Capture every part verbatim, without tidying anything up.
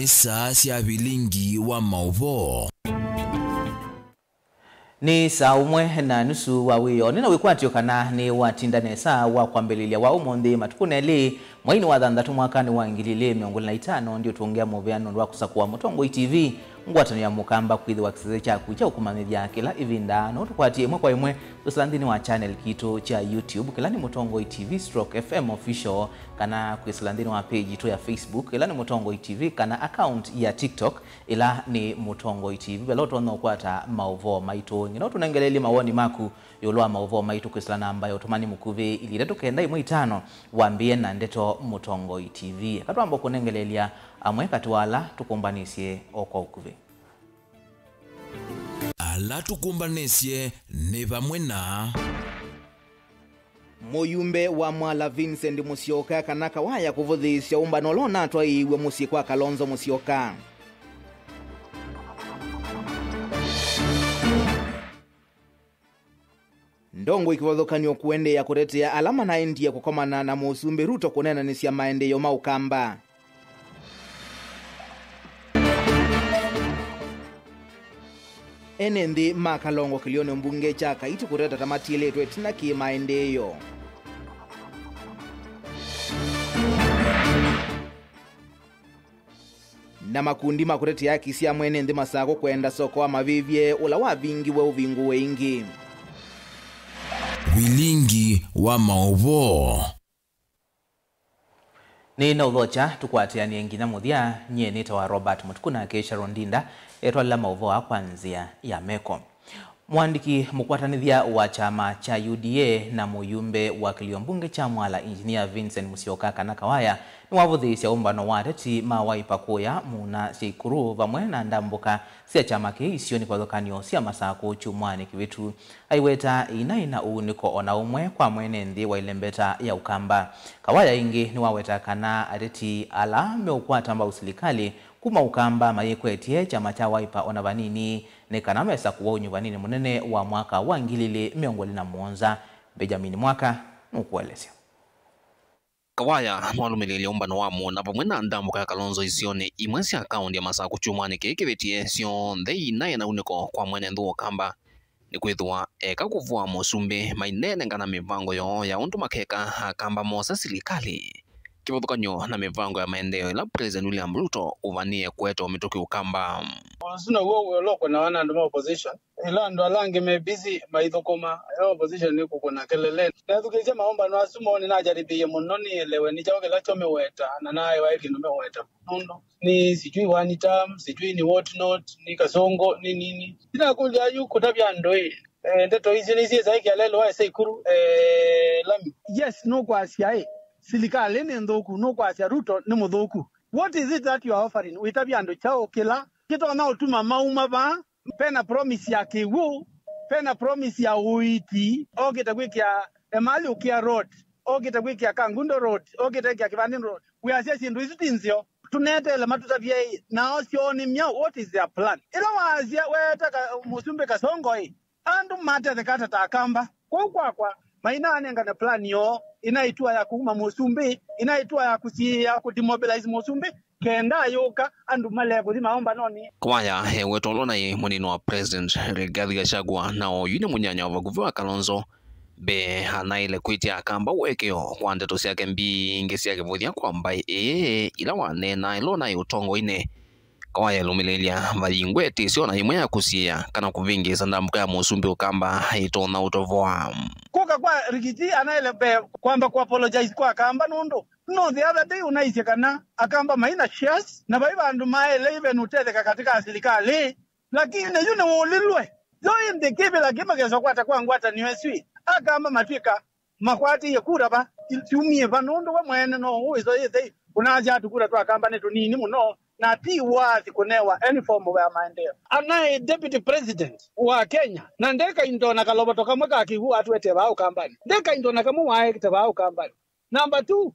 Saa sya vilingi wa maũvoo. Nĩ saa ũmwe na nusu wa wĩoo. Nĩ na wĩkwatyo kana nĩ watinda nesa wa kwambĩlĩlya wa ũmũnthĩ matukũnĩ elĩ, mweinĩ wa thanthatũ mwakanĩ wa ngili ilĩ mĩongo ĩlĩ na itano. Ndiũtũngĩa mũvea nũndũ wa kũsakũa Mũtongoi T V, ngwatanĩo ya Mũkamba, kwĩthĩwa kĩsese kyaku kya ũkũmanyĩthya kĩla ĩvinda, no tũkwatie ĩmwe kwa ĩmwe kwĩsĩla nthĩnĩ wa channel kitũ kya YouTube, kĩla nĩ Mũtongoi T V stroke F M Official, kana kwĩsĩla nthĩnĩ wa page yitũ ya Facebook, ĩla nĩ Mũtongoi T V, kana account ya TikTok, ĩla nĩ Mũtongoi T V, vala ũtonya ũkwata maũvoo maitũ. Ngina ũtũnengeleelye mawoni maku ĩũlũ wa maũvoo maitũ kwĩsĩla namba ya ũtũmani mũkuvĩ, ilĩ itatũ kenda ĩmwe itano, wambĩĩe na ndeto Mũtongoi T V. Eka twamba kũnengeleelya amwe katĩ wa ala tũkũmbanĩsye o kwa ũkuvĩ. Ala tũkũmbanĩsye nĩ vamwe na. Mũyumbe wa Mwala Vincent Musyoka kana Kawaya kũvũthĩĩsya ũmbano ũla ũnatwaĩĩw'e mũsyĩ kwa Kalonzo Musyoka. Ndongoi kĩvathũkany'o kũendeea kũtetea ala manaendie kũkomana na Mũsumbĩ Ruto kũneenanĩsya maendeeo ma Ũkamba. Ene nthĩ ma Kalongo kĩlĩonĩ mbunge kya Kaiti kũteta ta matiĩlĩtwe ĩtina kĩ maendeeo. Na makundi ma kũtetea haki sya mwene nthĩ Masakũ kwenda soko wa mavĩvye ũla wavingiwe ũvingũwe ĩngĩ. Vilingi wa maũvoo. Nĩ na ũthokya tũkwatĩanĩe nginya mũthya. Nyie nĩtawa Robert Mũtuku, nake Sharon Ndinda etwalĩla maũvoo aa kwa nzĩa ya meko. Mũandĩki mũkwatanĩthya wa kyama kya U D A na mũyumbe wa kĩlio mbunge kya Mwala, Engineer Vincent Musyoka kana Kawaya, nĩwavũthĩĩsya ũmbano wa ateti ma Wiper kũya Muna Syaikuru vamwe na ndambũka sya kyama kĩĩ isionĩ kĩvathũkany'o sya Masakũ kyumwanĩ kĩvĩtu. Aiweta ĩina ĩna ũunĩko o na ũmwe kwa mwene nthĩ wa ĩlembeta ya Ũkamba. Kawaya ĩngĩ nĩwaweta kana ateti ala meũkwata mbau silikalĩ kuma Ũkamba mayĩkwetye kyama kya Wiper o na vanini, nĩ kana mesakũwa ũnyuvaninĩ mũnene wa mwaka wa ngili ilĩ mĩongo ĩlĩ na mũonza. Benjamin Mwaka nũkũelesya. Kawaya nĩwalũmĩlĩĩlye ũmbano wa Muna vamwe na ndambũka ya Kalonzo isionĩ imwe sya kaũnti ya Masakũ kyumwanĩ kĩĩ kĩvĩtie. Syonthe ina ĩna unĩko kwa mwene nthĩ wa Ũkamba, nĩkwĩthĩwa eka kũvũa Mũsumbĩ maineenengana mĩvango yoo ya ũndũ makeka Akamba mosa silikalĩ, kĩvathũkany'o na mĩvango ya maendeeo ĩla President William Ruto ũvanĩe kũete o mĩtũkĩ Ũkamba. Ũsu now'o wĩolokwe na wana andũ ma opposition. Ĩla andũ ala angĩ me busy maithũkũma, ĩla opposition nĩ kũkũna kelele. Nethukĩĩsye maũmbano asu moo, nĩnajaribĩie mũno nĩelewe nĩ kyaũ kĩla kyo meweta, na naewa ĩ kĩndũ meweta. Nũndũ nĩ sijui one term, sijui nĩ what not, nĩ kasongo, nĩ nini. Ndinakũlya yu kũtavya andũ ĩ, eh, ndeto isu nĩsyĩsa ĩkĩalelwa ĩsa ikuru, eh, lami. Yes, nũkwasya ĩ, silikalĩ nĩ nthũku, nũkwasya Ruto nĩ mũthũku. What is it that you are offering? Wĩtavya andũ kyaũ kĩla kĩtonya ũtuma mauma vaa? Pena promise ya kĩw'ũ, pena promise ya ũiiti, okĩte kwĩkĩa Emali Ũkĩa Road, okĩte kwĩkĩa Kangundo Road, okĩte kwĩkĩa Kĩvandĩnĩ Road. Wĩasya syĩndũ isu ti nzeo. Tũneteele matũtavye ĩ, nao syoo nĩ myaũ? What is their plan? Ĩla waasya weeta ka, Mũsumbĩ Kasongo ĩ, andũ matetheka ata ta Akamba? Kwoou kwakwa, mainaanengane plan yoo ĩnaĩ tour ya kũuma Mũsumbĩ, ĩnaĩ tour ya kũsiĩĩa kũ demobilize Mũsumbĩ, kenda ayũka andũ malee kũthi maũmbanonĩ. Kawaya eweta ũla ũnaĩ mũnini wa President Rigathi Gachagua na oyu nĩ mũnyanyawa vakuvĩ wa Kalonzo. Mbee anaĩle kwĩtya Akamba ũekeo kwa ndeto syake mbingĩ sya kĩvũthya kwa mbaĩ ĩĩ ila waneenaa ĩla ũnaĩ ũtongoinĩ. Kawaya elũmĩlĩlya vayingwe ĩtĩsyo na ĩmwe ya kũsiĩĩa kana kũvĩngĩĩsa ndambũka ya Mũsumbĩ Ũkamba ĩtonya ũtovoa. Kũka kwa Rigiti anaĩle mbee kwamba kũ apologize kwa Akamba nũndũ no the other day ũnaisye kana Akamba maina shares na vai vandũ maĩle even ũtetheka katika silikalĩ. Lakini yu nĩwũlilwe. Yo ĩndĩ kĩvĩla kĩma kĩsa kwata kwa ngwatanĩo ĩsu ĩ, Akamba matw'ĩka makwatĩie kura va? Syumie va? Nũndũ we mwene no ũĩ so yĩthei ũnasya tũkura twa Akamba nĩ tũnini mũno, na ti worth kũnewa any form ya maendeeo. Anaĩ deputy president wa Kenya, na ndekaindo na kalovoto kamwe ka kĩw'ũ atwete vaa Ũkambanĩ. Ndekaindo na kamwe waekĩte vaa Ũkambanĩ. Namba two,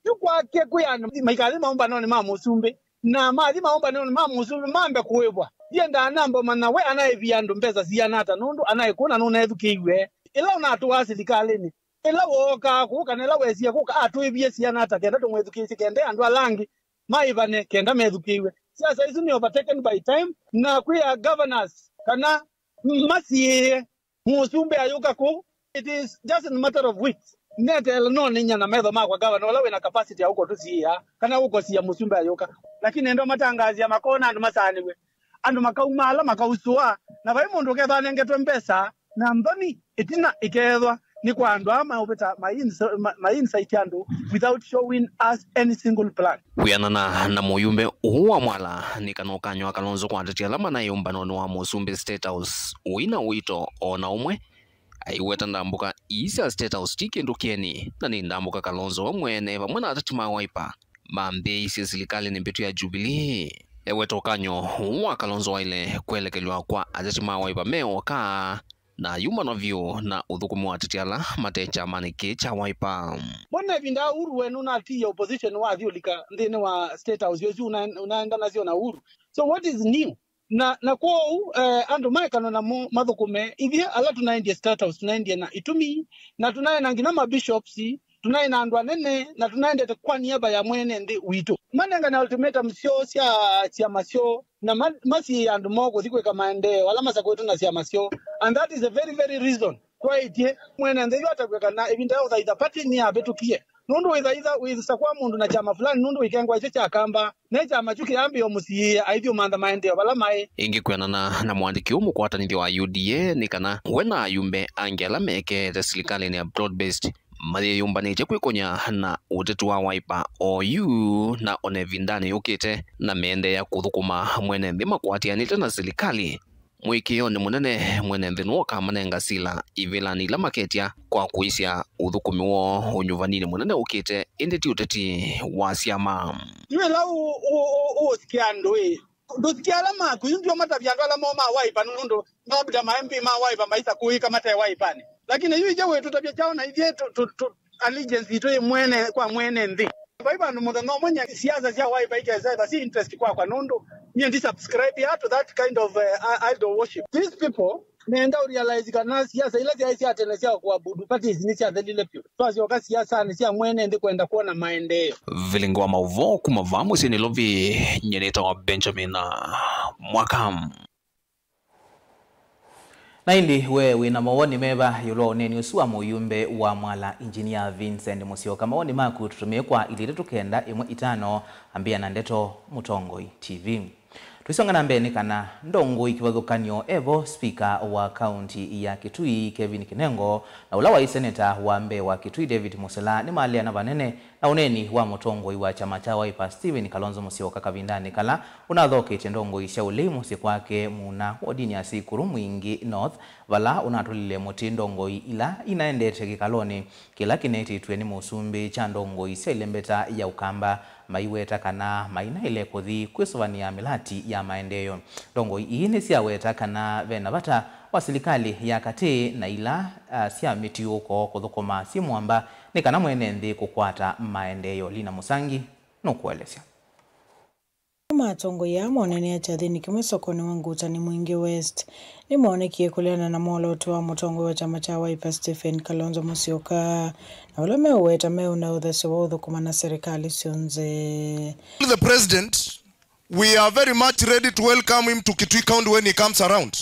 yu kwake kwĩ andũ maikathi maũmbanonĩ ma Mũsumbĩ, na mathi maũmbanonĩ ma Mũsumbĩ mambe kũĩvwa. Ndiendaa namba ũmanya we anaĩvie andũ mbesa siana ata, nũndũ anaĩ kũna nũnethukĩiw'e. Ĩla ũnatũaa silikalĩnĩ, ĩla wookaa kũu kana ĩla wesie kũka, atũĩvie siana ata kenda tũmwĩthukĩĩsye kenda andũ ala angĩ maĩvane kenda methukĩĩw'e? Siasa isu nĩ overtaken by time, na kwĩa governors kana masiĩĩe mũsumbĩ ayũka kũu. It is just a matter of weeks. Neteela no nĩnya na metho makwa gavana ũla wĩna capacity ya ũkũtũsiĩĩa kana ũkũsia mũsumbĩ ayũka. Lakini endo matangaasya makona andũ masaanĩw'e. Andũ makaumaala, makausũa, na vai mũndũ ũkethwa anengetwe mbesa na nthoni, ĩtina ĩkeethwa nĩ kwa andũ aa maũvĩta mainsa-, ma-, mainsite andũ without showing us any single plan. Kwĩanana na mũyumbe ũũ wa Mwala, nĩ kana ũkany'o wa Kalonzo kwa ateti ala manaĩ ũmbanonĩ wa mũsumbĩ State House ũi na ũito o na ũmwe. Aiweta ndambũka ii sya State House ti kĩndũ kĩeni, na nĩ ndambũka Kalonzo we mwene vamwe na ateti ma Wiper mambĩĩisye silikalĩnĩ mbĩtu ya Jubilee. Eweta ũkany'o ũũ wa Kalonzo waĩle kwelekelw'a kwa ateti ma Wiper me oka, na ayumbanwa vyũ na ũthũkũmi wa ateti ala mate kyamanĩ kĩĩ kya Wiper. Mbona ĩvinda ya Uhuru we nũnatiie opposition wathi ũlika nthĩnĩ wa State House ũsu ũna-, ũnaenda nasyo na Uhuru? So what is new? Na, na kwoou, eh, andũ maekana namo mathũkũme. Ithyĩ ala tũnaendie State House, tũnaendie na itumi, na tũnaĩ na nginya mabishops, tũnaĩ na andũ anene, na tũnaendete kwa niaba ya mwene nthĩ witũ. Manengane ultimatum syoo sya syama syoo, na ma-, masiĩĩa andũ moo kũthi kwĩka maendeeo ala masakũĩtwe na syama syoo. And that is the very, very reason twaĩtye mwene nthĩ yu atavw'e kana ĩvinda ya ũthaitha party nĩyavĩtũkie. Nũndũ wĩthaitha wĩsakwa mũndũ na kyama fulani nũndũ wĩkengwa ĩkyo kya kamba, ne kyama kyu kĩyambĩĩa ũmũsiĩĩa aithi ũmantha maendeeo vala maĩ. Ĩngĩ kwĩanana na mũandĩki ũũ mũkwatanĩthyo wa U D A nĩ kana we na ayumbe angĩ ala mekeete silikalĩnĩ ya broad based mayĩyũmbanĩtye kwĩkũnya na ũteti wa Wiper oyu na ona ĩvindanĩ yũkĩte, na meendeea kũthũkũma mwene nthĩ makwatĩanĩte na silikalĩ. Mũĩkĩĩonĩ mũnene, mwene nthĩ nũkamanenga sila ivĩlanĩ ila maketya kwa kũisya ũthũkũmi woo ũnyuvaninĩ mũnene ũkĩte, ĩndĩ ti ũteti wa syama. Yu ĩla ũ-, ũ-, ũ-, ũũsikia andũ ĩ, ndũsikia ala maku, yu ndio matavya andũ ala moo ma Wiper nũndũ labda ma M P ma Wiper maisa kũĩka mate Wipernĩ. Lakini yu ithyĩ wĩtũtavya kyaũ na ithyĩ tũ-, tũ-, tũ-, allegiance itũ ĩ mwene kwa mwene nthĩ. Vai vandũ mũthenya ũmwe nyie siasa sya Wiper ikesa ĩva si interest kwakwa nũndũ nyie ndi subscribe ya to that kind of, uh, idol worship. These people meenda ũrealize kana siasa ila syaĩ sya tene sya kũabudu parties nĩsyathelile vyũ. Twasyoka siasanĩ sya mwene nthĩ kwenda kwona maendeeo. Vilingi wa maũvoo kuma vaa mũsyĩ Nairobi, nyie nĩtawa Benjamin Mwaka. Na ĩndĩ we wĩ na mawoni meva ĩũlũ wa ũneeni ũsu wa mũyumbe wa Mwala, Engineer Vincent Musyoka? Mawoni maku tũtũmĩe kwa ilĩ itatũ kenda ĩmwe itano, ambĩa na ndeto Mũtongoi T V. Tũisonga na mbee nĩ kana ndongoi kĩvathũkany'o evo spika wa kaunti ya Kitui Kevin Kinengo na ũla waĩ seneta wa mbee wa Kitui David Musila nĩmaleana vanene na ũneeni wa mũtongoi wa kyama kya Wiper Stephen Kalonzo Musyoka kavindanĩ kala ũnathoketye ndongoi sya ũlei mũsyĩ kwake Muna wodinĩ ya Sikuru Mwingi North, vala ũnatũlile mũtĩ ndongoi ila inaendete kĩkalonĩ kĩla kĩnetĩtw'e nĩ mũsumbĩ kya ndongoi sya ĩlembeta ya Ũkamba, maiweta kana mainaĩle kũthi kwĩsũvanĩa mĩlati ya maendeeo. Ndongoi ii nĩsyaweta kana ve na vata wa silikalĩ ya katĩ na ila, a, sya mĩtiũũko kũthũkũma syĩ mũamba nĩ kana mwene nthĩ kũkwata maendeeo. Lina Mũsangi nũkũelesya. Matongoi aa moonanĩa kyathĩnĩ kĩmwe sokonĩ wa Ngutani Mwingi West nĩmoonekie kũleana na mwolooto wa mũtongoi wa kyama kya Wiper Stephen Kalonzo Musyoka, na ũla meũweta meũnaũthasya wa ũthũkũma na serikali syonthe. The president, we are very much ready to welcome him to Kitui County when he comes around,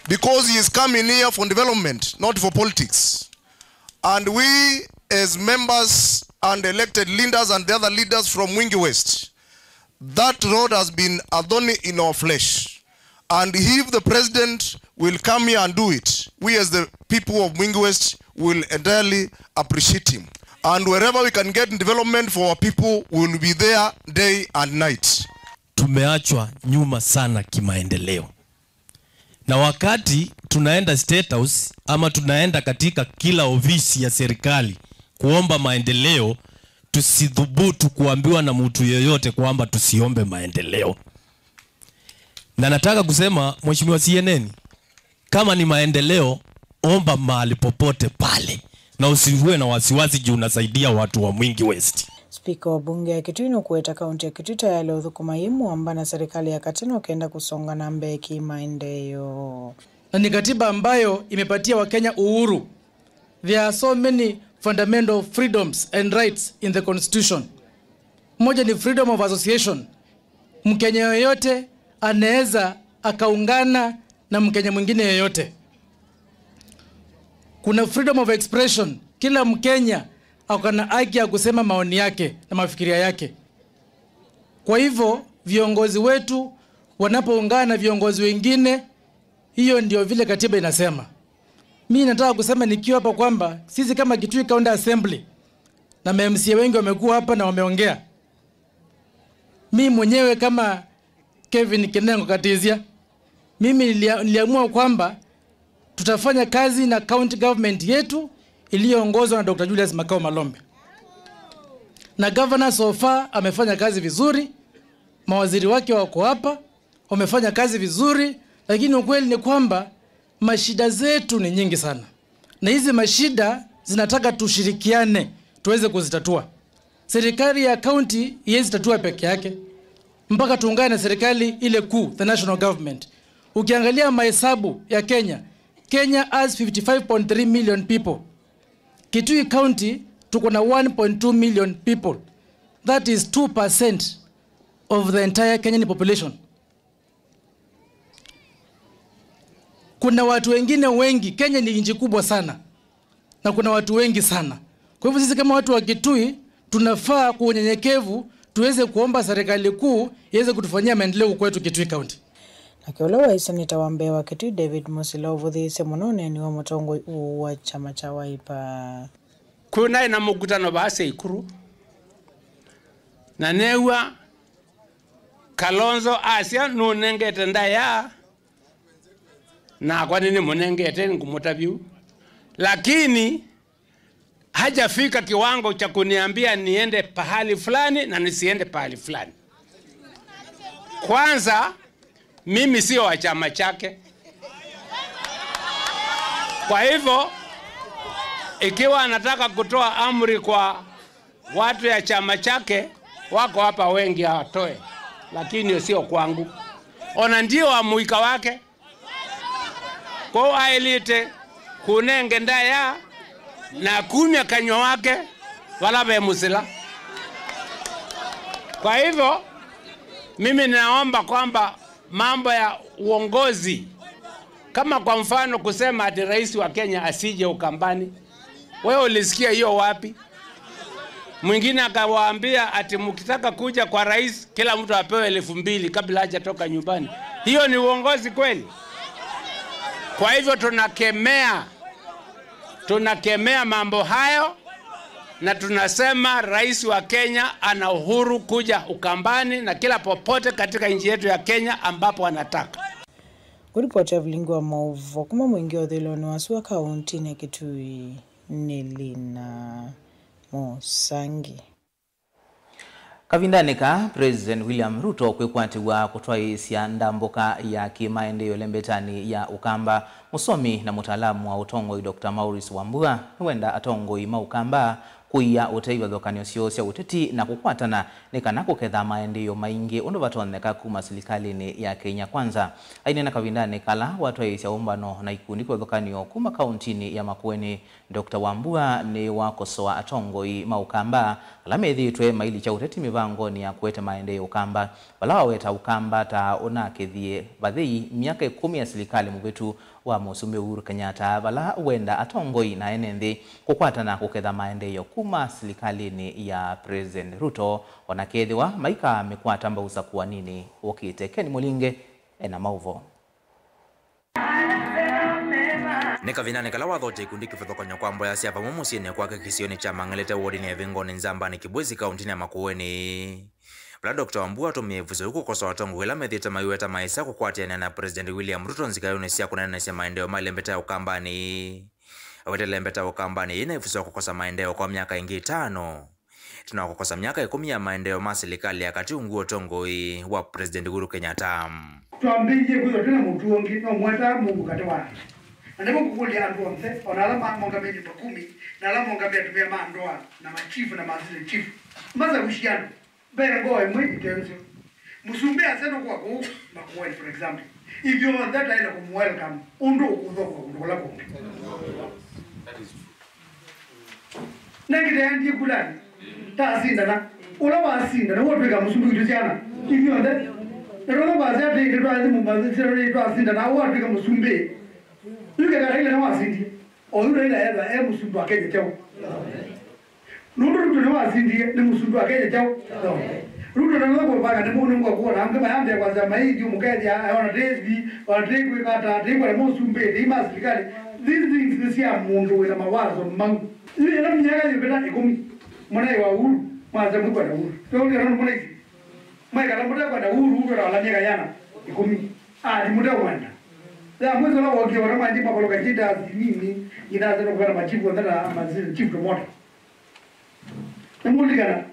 because he is coming here for development, not for politics. And we, as members and elected leaders and the other leaders from Mwingi West, that road has been a thorn in our flesh. And if the president will come here and do it, we as the people of Mwingi West will entirely appreciate him. And wherever we can get development for our people, we will be there day and night. Tumeachwa nyuma sana kimaendeleo. Na wakati tunaenda State House ama tunaenda katika kila ofisi ya serikali kuomba maendeleo, tusithubutu kuambiwa na mtu yeyote kwamba tusiombe maendeleo. Na nataka kusema, Mheshimiwa C N N, kama ni maendeleo, omba mahali popote pale, na usiwe na wasiwasi juu unasaidia watu wa Mwingi West. Spika wa bunge ya Kitui nũkũweta kaunti ya Kitui tayalĩ ũthũkũma yĩ mũamba na serikali ya katĩ no kenda kũsonga na mbee kĩmaendeeo. Na ni katiba ambayo imepatia Wakenya uhuru. There are so many fundamental freedoms and rights in the constitution. Moja ni freedom of association. Mkenya yoyote anaweza akaungana na Mkenya mwingine yoyote. Kuna freedom of expression. Kila Mkenya ako na haki ya kusema maoni yake na mafikiria yake. Kwa hivyo, viongozi wetu wanapoungana na viongozi wengine, hiyo ndio vile katiba inasema. Mi nataka kusema nikiwa hapa kwamba sisi kama Kitui County Assembly, na ma M C A wengi wamekuwa hapa na wameongea. Mi mwenyewe kama Kevin Kinengo Katizia, mimi nilia-, niliamua kwamba tutafanya kazi na county government yetu iliyoongozwa na Doctor Julius Makau Malombe. Na governor so far amefanya kazi vizuri, mawaziri wake wako hapa, wamefanya kazi vizuri, lakini ukweli ni kwamba mashida zetu ni nyingi sana. Na hizi mashida zinataka tushirikiane tuweze kuzitatua. Serikali ya county haiwezi tatua peke yake. Mpaka tuungane na serikali ile kuu, the national government. Ukiangalia mahesabu ya Kenya, Kenya has fifty-five point three million people. Kitui County tuko na one point two million people. That is two percent of the entire Kenyan population. Kuna watu wengine wengi. Kenya ni nchi kubwa sana, na kuna watu wengi sana. Kwa hivyo sisi kama watu wa Kitui tunafaa kwa unyenyekevu tuweze kuomba serikali kuu iweze kutufanyia maendeleo kwetu Kitui County. Nake ũla waĩ seneta wa mbee wa Kitui, David Musila, ũvũthĩĩsye mũno ũneeni wa mũtongoi ũũ wa kyama kya Wiper. Kũnaĩ na mũkutano vaa Seikuru, na neew'a Kalonzo asya nũnengete ndaĩa, nakwa nĩnĩmũnengete, ngũmũtavya ũu. Lakini hajafika kiwango cha kuniambia niende pahali fulani na nisiende pahali fulani. Kwanza, mimi sio wa chama chake. Kwa hivyo, ikiwa anataka kutoa amri kwa watu ya chama chake, wako hapa wengi, atoe, lakini sio kwangu. Ona ndio wa mũika wake. Kwoou aĩlĩte kũnenge ndaĩa na kumya kanyw'a wake vala ve Musila. Kwa hivyo, mimi ninaomba kwamba mambo ya uongozi, kama kwa mfano kusema ati rais wa Kenya asije Ukambani, wewe ulisikia hiyo wapi? Mwingine akawaambia ati mkitaka kuja kwa rais, kila mtu apewe elfu mbili kabla hajatoka nyumbani. Hiyo ni uongozi kweli? Kwa hivyo tunakemea, tunakemea mambo hayo, na tunasema rais wa Kenya ana uhuru kuja Ukambani na kila popote katika nchi yetu ya Kenya ambapo anataka. Kũlipoti ya vilingi wa maũvoo kuma mũingĩ wa ũthũĩlonĩ wa sua kaũntĩnĩ ya Kitui nĩ Lina Mũsangi. Kavindanĩ kaa, President William Ruto kwĩkwatĩw'a kũtwaĩĩsya ndambũka ya kĩmaendeeo ĩlembetanĩ ya Ũkamba, mũsomi na mũtaalamu wa ũtongoi Doctor Maurice Wambua nĩwenda atongoi ma Ũkamba kũia ũtei ivathũkany'o syoo sya ũteti na kũkwatana nĩ kana kũketha maendeeo maingĩ ũndũ vatonyeka kuma silikalĩnĩ ya Kenya Kwanza. Aineena kavindanĩ kala watwaĩĩsya ũmbano na ikundi kĩvathũkany'o kuma kaũntĩnĩ ya Makueni, Doctor Wambua nĩwakosoa atongoi ma Ũkamba ala methĩĩtwe mailikya ũteti mĩvangonĩ ya kũete maendeeo Ũkamba, vala waweta Ũkamba ta ũnakĩthie vathei myaka ĩkũmi ya silikalĩ mũvĩtu wa Mũsumbĩ Uhuru Kenyatta, vala wenda atongoi na ene nthĩ kũkwatana kũketha maendeeo kuma silikalĩnĩ ya President Ruto, o na kethĩwa maikamĩkwata mbau sakuaninĩ ũkĩte. Ken Mũlinge ena maũvoo. Nĩ kavindanĩ kala wathokya ikundi kĩvathũkany'o kwa mboya sya vamwe mũsyĩnĩ kwake kĩsionĩ kya Mang'elete wodinĩ ya Ĩvĩngoni Nzambanĩ Kĩbwĩsĩ kaũntĩnĩ ya Makueni, vala Doctor Wambua atũmĩe ĩvuso yĩu kũkosoa atongoi ala methĩĩtwe maiweta maĩsa kũkwatĩanĩa na President William Ruto nzikaĩonĩ sya kũneenanĩsya maendeeo ma ĩlembeta ya Ũkambanĩ. Aweta ĩlembeta ya Ũkambanĩ yĩna ĩvuso ya kũkosa maendeeo kwa myaka ĩngĩ ĩtano. Tũna kũkosa myaka ĩkũmi ya maendeeo ma silikalĩ ya katĩ ungu wa ũtongoi wa President Uhuru Kenyatta. Twambĩĩie kwĩthwa twĩ na mũtuo ũngĩ, no mwetaa Mũngũ katĩ wa andũ. Na nĩvo ngũkũlya andũ onthe, o na ala ma-, mongamĩe nyũmba kumi, na ala mongamĩe atumĩa ma ndoa, na machifu na ma assistant chief, masavusye andũ ve ngoo ĩmwe ite nzeo. Mũsumbĩ asya nũkũa kũu Makueni, for example, ithyonthe taĩle kũmũ welcome ũndũ ũkũthokwa kũndũ kũla kũngĩ. Nengĩ taendie kulanĩ, tasindana. Ũla wasinda nĩwe ũtwĩka mũsumbĩ witũ syana ithyonthe. Asya atĩĩ, nĩtwathi mũmathĩsyo, nĩtwasinda, na ũatw'ĩka mũsumbĩ. Yu keka Raila nĩwasindie. O yu Raila ethwa e mũsumbĩ wa Kenya kyaũ? Nũndũ Ruto nĩwasindie, nĩ mũsumbĩ wa Kenya kyaũ? Ruto nĩwe kũvanga nĩ mũndũ ngwa kuona angĩ mayambia kwasya maithio mũkethia ona tĩthi, ona tĩkwĩka ata, tĩkwona mũsumbĩ, tĩima sirikali. These things nĩ sya mũndũ wĩna mawazo mau. Yu ĩla myaka yĩvĩta ĩkũmi, mũnaĩ wa Uhuru, mwasya mũkwenda Uhuru. Tũũlĩa nũndũ mũnaisi. Mwekala mũtekwenda Uhuru, Uhuru atawala myaka yĩana? Ĩkũmi. Ati mũtekwenda. Ya mwezi ũla wokie, wala mwanji makoloka jita nini, inazeno kwa machifu, wala ma chief promoter. Nĩmũlikana,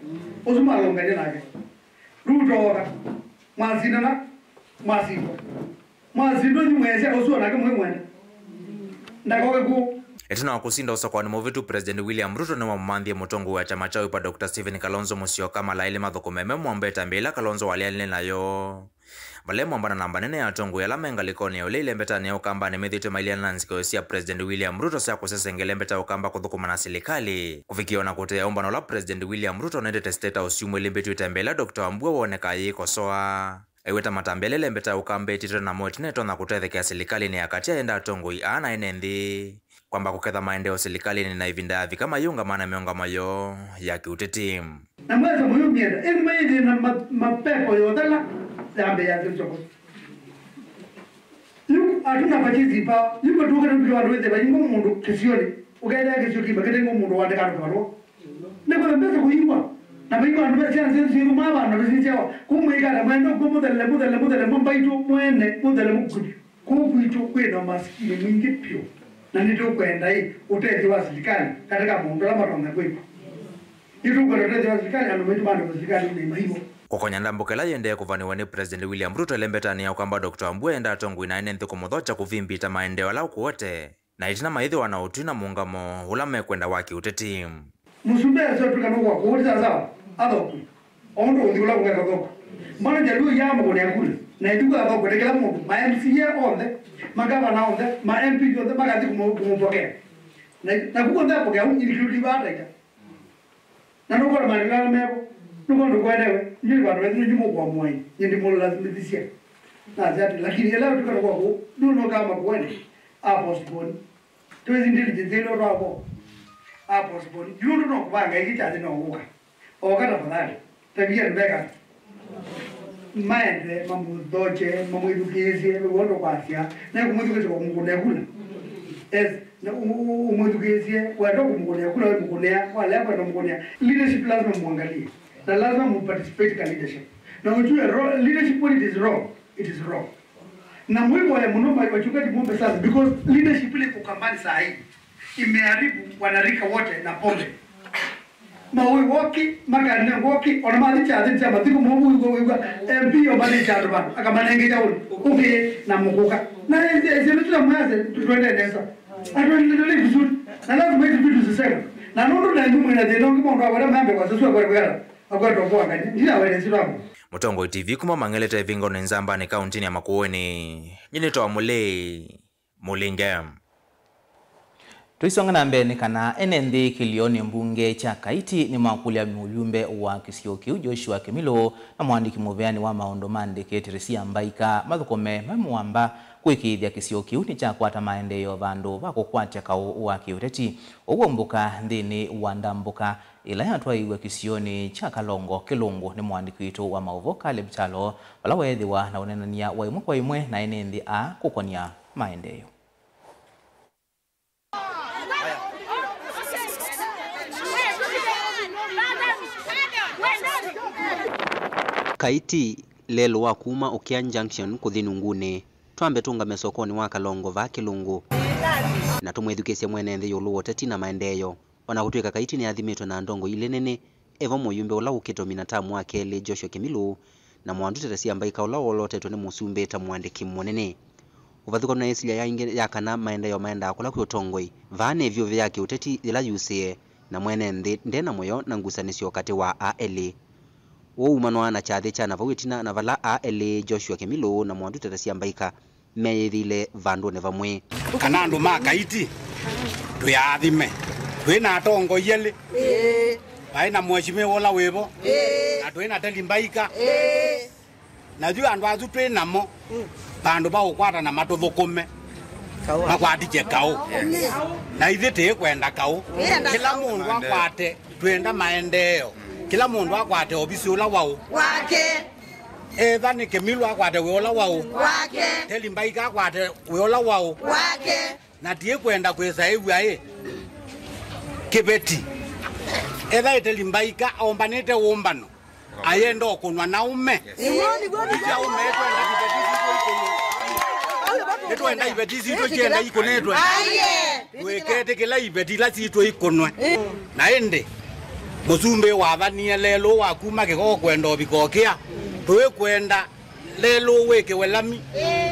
ũsu malonganie nake. Ruto oka, mwasindana, mwasindwa. Mwasindwa nĩ mwesya ũsu onake mwĩ mwenda. Ndakoke kũ. Ĩtina wa kũsinda ũsakoani mũvĩtu, President William Ruto nĩwamũmanthie mũtongoi wa kyama kya Wiper, Doctor Stephen Kalonzo Musyoka, malaĩlĩ mathũkũme me mwambe ĩtambya ĩla Kalonzo waleanile nayo. Vala mwamba na namba nene ya atongoi ala me ngalĩkonĩ ya ũlei lembetanĩ ya Ũkamba nĩmethĩĩtwe mailyana na nzikayo sya President William Ruto sya kũsesengea ĩlembeta ya Ũkamba kũthũkũma na silikalĩ. Kũvikĩa ona kũtea ũmbano ũla President William Ruto onetete State House syumwa ilĩ mbĩtu ĩtambya ĩla Doctor Wambua wonekaa yĩikosoa. Aiweta matambya ala ĩlembeta ya Ũkamba ĩtĩtwe namo ĩtina ĩtonya kũtetheekea silikalĩnĩ ya katĩ aenda atongoi aa na ene nthĩ. Kwamba kũketha maendeeo silikalĩnĩ na ĩvinda yavika mayĩũngama na mĩũngamo yoo ya kĩũteti. Na mwesa mũyũmyenda, ĩndĩ maĩthĩna ma-, mapepo yothela yambĩĩa kĩsoko. Yu hatuna purchasing power, yu matũkĩte ndio wandũ wĩthĩwa ingĩ mũndũ kĩsionĩ, ũkethĩa kĩsio kĩima kĩte ingĩ mũndũ wandĩka andũ barũa. Nĩ kwenda mbesa kũiwa, na maigwa andũ mesya nzĩ nzĩ kuma vana visi chao, kumwĩkata mwende kwa mũthele, mũthele, mũthele, mbaitũ mwene, mũthele mũkuthi. Kũu kwitũ kwĩ na ũmasikini mwingĩ vyũ, na nĩtũkwenda ĩ ũtethyo wa silikalĩ katika maũndũ ala matonya kwĩkwa. Nĩtũkwenda ũtethyo wa silikalĩ, andũ maitũ maandĩkwa silikalĩ nĩ maivo. Kũkonya ndambũka ĩla yĩendee kũvanĩwa nĩ President William Ruto ĩlembetanĩ ya Ũkamba, Doctor Wambua enda atongoi na ene nthĩ kũmũthokya kũvimbita maendeeo ala ũkũote, na ĩtina maĩthĩwa na ũtwi na mũũngamo ũla mekwenda wa kĩũteti. Mũsumbĩ asya ũtw'ĩka nũkũwa kũũ ti sawasawa, athokwe. O ũndũ ũthi ũla kũngeka thoko. Mbona Jaluo yaa mũkũnĩa kula? Na ĩthuku athokwe nĩ kĩla mũndũ, ma M C A onthe, magavana onthe, ma M P onthe makathi kũmũ-, kũmũpokea. Na, na kuko nthapokea, include vaa Taita. Na nũkwona maendeleo ala mevo, nũkwona ndũkwendewe, nyie vandũ vethi nĩnyu mũkũamũai, nyie ndimũlasimĩthisye. Nasya atĩ, lakini ĩla ũtw'ĩka nũkwa kũũ, nũnũkaa makueni, a postpone. Twĩsĩ intelligence ĩla ũtwakwo, a postpone. Yu ũndũ no kũvanga ĩngĩ kyathĩ no ũka. Oka tafadhali. Tabia nĩ meka. Maende, mamũthokye, mamwĩthukĩĩsye, wĩw'o ndũkwasya. Na kũmwĩthukĩĩsya kwa mũkũnĩa kula. Yes, na ũ-, ũ-, ũmwĩthukĩĩsye, wenda kũmũkũnĩa kula, wĩ mũkũnĩa, walea kwenda mũkũnĩa. Leadership lazima muangalie. Na lazima mu participate ka leadership. Na ujue ro-, leadership when it is wrong, it is wrong. Na mwĩvoya mũno ma-, wachungaji muombe sana because leadership ile iko Ukambani saa hii imeharibu wanarika wote na pombe. Maũĩ woki, makanĩle ngoki, ona mathi kyathĩ kya mathiko movu wĩw'a wĩw'a M P yo mathi kya andũ vandũ, akamanenge kyaũnĩ, ũngĩ na mũkũka. Na ĩsĩ, ĩsĩ nĩtũla mwĩase, tũtwende nesa. Atwendele vizuri. Na lazima hizi vitu ziseme. Na nũndũ na ĩndĩ mwĩna thĩna ũngĩ mũndũ akwenda mambe kwa sasua kwa kwenda. Akwenda kwa ngani. Ndina wele sitamu. Mũtongoi T V kuma Mang'elete ĩvingonĩ Nzambani kauntinĩ ya Makueni. Nyinĩtwa Mũlĩi. Mũlinge. Tũisonga na mbee nĩ kana ene nthĩ kĩlĩonĩ mbunge kya Kaiti nĩmakũlya mũyumbe wa kĩsio kĩu Joshua Kĩmilũ na mũandĩki mũveani wa maũndũ ma ndeke Teresia Mbaika mathũkũme me mũamba kũĩkĩĩthya kĩsio kĩu nĩkyakwata maendeeo vandũ va kũkwatya kaũ wa kĩũteti. Ũu waumbũka nthĩnĩ wa ndambũka ĩla yatwaĩiw'e kĩsionĩ kya Kalongo Kĩlũngũ nĩ mũandĩki witũ wa maũvoo Caleb Kyalo, vala weethĩwa na ũneenany'a wa ĩmwe kwa ĩmwe na ene nthĩ aa kũkonya maendeeo. Kaiti, lelũ wa kuma Ũkĩa Junction kũthi Nungunĩ, twambe tũngame sokonĩ wa Kalongo vaa Kĩlũngũ, na tũmwĩthukĩĩsye mwene nthĩ ĩũlũ wa ũteti na maendeeo. O na kũtw'ĩka Kaiti nĩathimĩtwe na ndongoi ilĩ nene, e vo mũyumbe ũla ũkĩte ũmina tamu wa kelĩ Joshua Kĩmilũ, na mũandũ Teresia Mbaika ũla wolotetwe nĩ mũsumbĩ ta mũandĩki mũnene. Ũvathũkanu na ĩsilya ya ingĩ ya kana maendeeo maendaa kũla kwĩ ũtongoi. Vaa nĩ ĩvyũvĩ ya kĩũteti yĩla yusĩe, na mwene nthĩ nde na mũyo na ngusanĩsyo katĩ wa aa elĩ. Ũu umanwa na kyathĩ kya na vau ĩtina na vala aa elĩ Joshua Kĩmilũ na mũandũ Teresia Mbaika meyĩthĩile vandũnĩ vamwe. Kana andũ ma Kaiti twĩ aathime. Twĩ na atongoi elĩ. Ĩĩ. Vaĩ na mheshimiwa ũla wĩ vo. Ĩĩ. Na twĩ na Teli Mbaika. Ĩĩ. Na yu andũ asu twĩ namo, vandũ va ũkwatana matũthũkũme, makwatikye kaũ. Na ithyĩ tĩĩkwenda kaũ. Kĩla mũndũ akwate, twĩenda maendeeo. Kĩla mũndũ akwate ovisi ũla waũ. Wake. Etha nĩ Kĩmilũ akwate wĩa ũla waũ. Wake. Teli Mbaika akwate wĩa ũla waũ. Wake. Na tiĩkwenda kwĩsa ĩw'a ĩ kĩveti. Etha ĩteli Mbaika aũmbanĩte ũmbano, ayenda ũkũnwa na ũme. Nĩw'o, nĩw'o, nĩw'o. Ĩkya ũme, ĩtwenda iveti sitũ ikũnwe. Nĩtwenda iveti sitũ ikyenda ikũnĩtwe. Ndwĩketĩkĩla iveti ila sitũ ikũnwe. Na ĩndĩ, mũsumbĩ wathanie lelũ wa kuma kĩkoko kwenda ũvika ũkĩa. Tũĩkwenda lelũ wĩkĩwe lami,